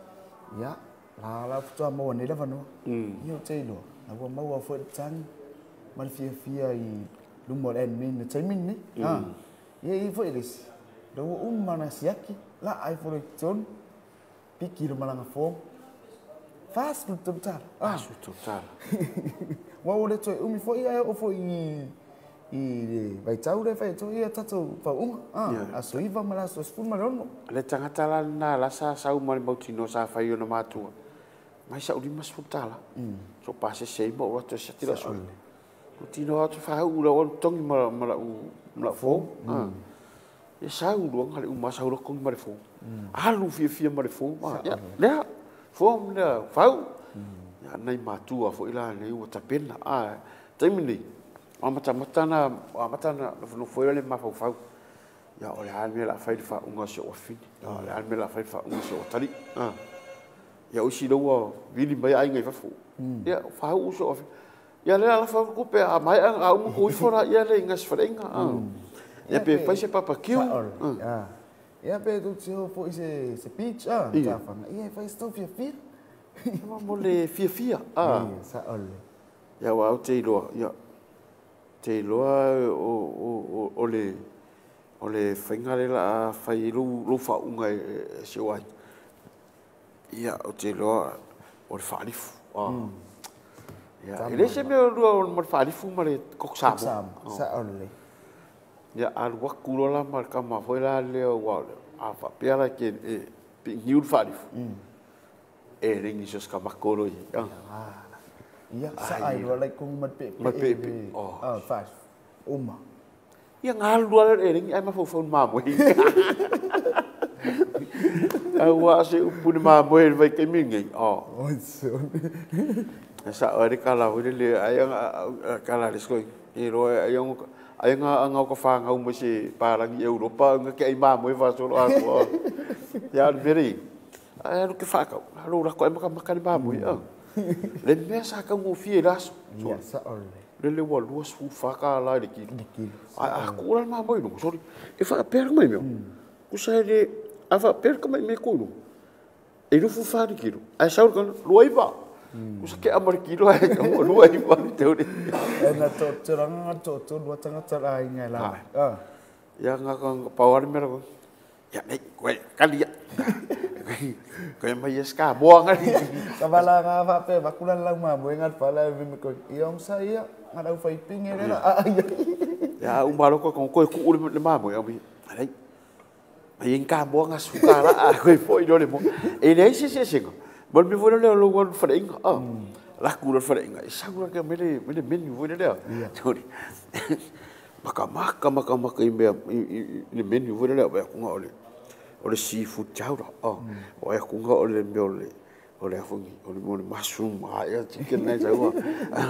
H: Ia, la la futua maua nei lava noa. Ia o te iloa. Na ua maua foi le tangi. Ma le fia fia i luma o le admin na taimi nei. Ia i foi le isi. La ua uma na siaki. La ai fo le tonu. Piki le malanga fō. 40 tau tala.
A: 40 tau tala.
H: Ua ua le toe umi foi ae oo foi i le vaitau lea e fai atu ai a tatou faauuga, aso 9 ma le aso 16.
A: Le tagata la lena la sa sau ma le mautinoa sa fai i ona matua, mai sau $50. So pasese ai ma ou atu e siaki lau sui. Mautinoa atu faauu lau alu togi ma lau fou. E sau luanga le uma sau togi ma le fou. Alu fiafia ma le fou. Ia, lea, fou lea, fau. Ia, nai matua foi la nei ua tapena. Taimi nei, amatamata na nofonofo ai le mafaufau. Ia, o le a le mea o le a fai le faauuga o si ou afafine. O le a le mea o le a fai le faauuga o si ou atalii. Ia, o isi ua vili mai aiga i fafo. Ia, faauu si ou afafine. Ia, lea la fau kupe a mai a umu ko ifo la ia le inga sfalenga. Ia pe fai se papakiu.
H: Ia pe tu te ho foi se beach ta fanga. Ia fai sto fia fia.
A: Mo le fia fia.
H: Ia sa ole.
A: Ia wa au te iloa. Ia te iloa o le fainga le la fai lu faauuga e si o ai. Ia o te iloa o le faalifu. Ia e le se mea lua mo le faalifu ma le koko Samoa.
H: Sa ole.
A: Ia alu atu loa la ma le kama foi la lea ua a faapea la ke e pigiu le faalifu. E ringi so ska makoro i.
H: Ia sa ai loa lai kongu ma pe pe. Fa uma.
A: Ia ngalu lua le ringi ai mafaufau mamoe. Aua se upu ni mamoe le vai kaimi ngai.
H: Oi so.
A: Sa oi kala hoi le ai kala le skoi. E roa ai ai nga ka whangau mo se parangi Europa nga ke ai mamoe fa solo a ko. Ia le meri. Ai alu ke whakau. Alu la ko ai maka maka ni mamoe. Le mea sa ka ngofie la.
H: Ia sa ole.
A: Le ua lua su whaka la le kilo. Ai a ko la mamoe no. Sorry. E whakapera mai meo. Ku sa le a whakapera ka mai me ko no. E rufu whari kilo. Ai saur ka lua iwa. Ku sa ke amare kilo ai ka mo lua iwa ni te ore.
H: E na to ranga to lua tangata la inga la.
A: Ia nga ka pawari mera ko. Ia nei koe kali ia. Koe mai e ska moa ngari.
H: Ka wala ngā whape wakula lau mamoe ngā pala e vime koe. Ia ong sa ia ngā rau whai pinge rera.
A: Ia umalo koe koe ku uri le mamoe au mi. Ai. Mai inga moa ngā suka la a koe foi no le mo. E nei se se se. Mo me foi le lo wan whare inga. La ku le whare inga. E saura ke mele menu foi le. Sorry. Maka maka maka maka i mea i le menu foi le ba ku nga ole. O le seafood chowder. O e kunga o le mea o le afongi, o le mea o le mushroom, a ia chicken nei sau.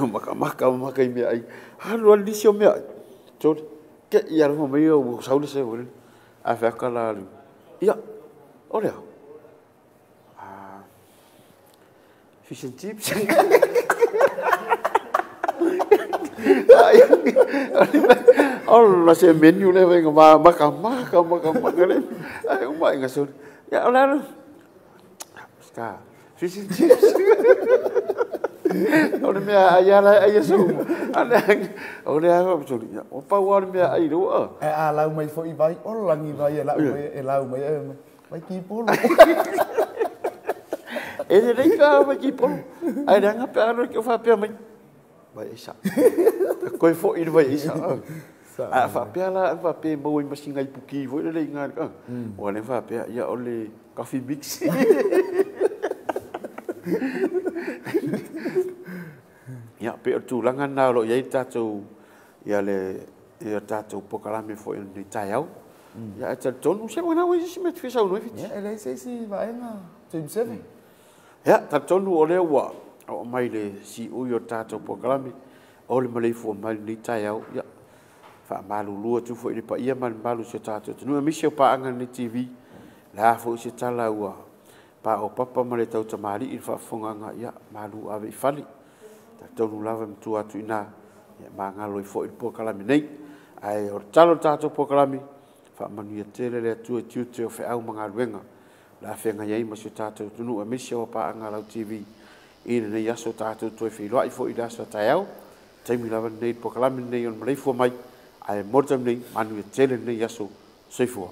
A: Maka maka maka i mea ai. Halu al nisi o mea. Sorry. Ke ia rongo mai o sau le se foi. A whaka la alu. Ia, o lea. Fish and chips. O la se menu le venga maka maka maka maka le. Ai uma inga so. Ia o la. Ska. Fish and chips. O le mea ai ala ai so. Ale o le a so. O pa o le mea ai ro.
H: E a lau mai foi vai o langi vai e lau mai e lau mai e vai ki polo.
A: E le rei ka vai ki polo. Ai ranga pe aro ki o fa pe mai. Vai isa. Koe fo i vai isa. A fa pe ala fa pe mo i masinga i puki foi le inga. O le fa pe ia o le coffee mix. Ia pe o tūlanga nā lo iai tātou ia le ia tātou pokalame fo i ni taiau. Ia e talitonu se wana oi si me te sau no fiti.
H: Ia e le se si vaenga Team 7.
A: Ia talitonu o le ua o mai le si ui o tātou pokalame o le maleifua mai ni taiau. Ia whaamalulua tu fo i le pa ia malu se tātou. Tunu e misi o paanga ni TV la fo se tala ua pa o papa ma le tautamari i le faafofogaaga ia malu ave i fale tatonu lava matua atu iina ia magalo ai fo'i le puakalame nei ae o le talo le tatou puakalame faamanuia tele le Atua i tiute o feau ma galuega le afeagai ai ma si o tatou atunuu aemaise o paaga lau TV i lenei aso tatou toe feiloai fo'i le aso a taeao taimi lava lenei le puakalame lenei o le maleifua mai ae mo le taimi nei manuia tele lenei aso soifua.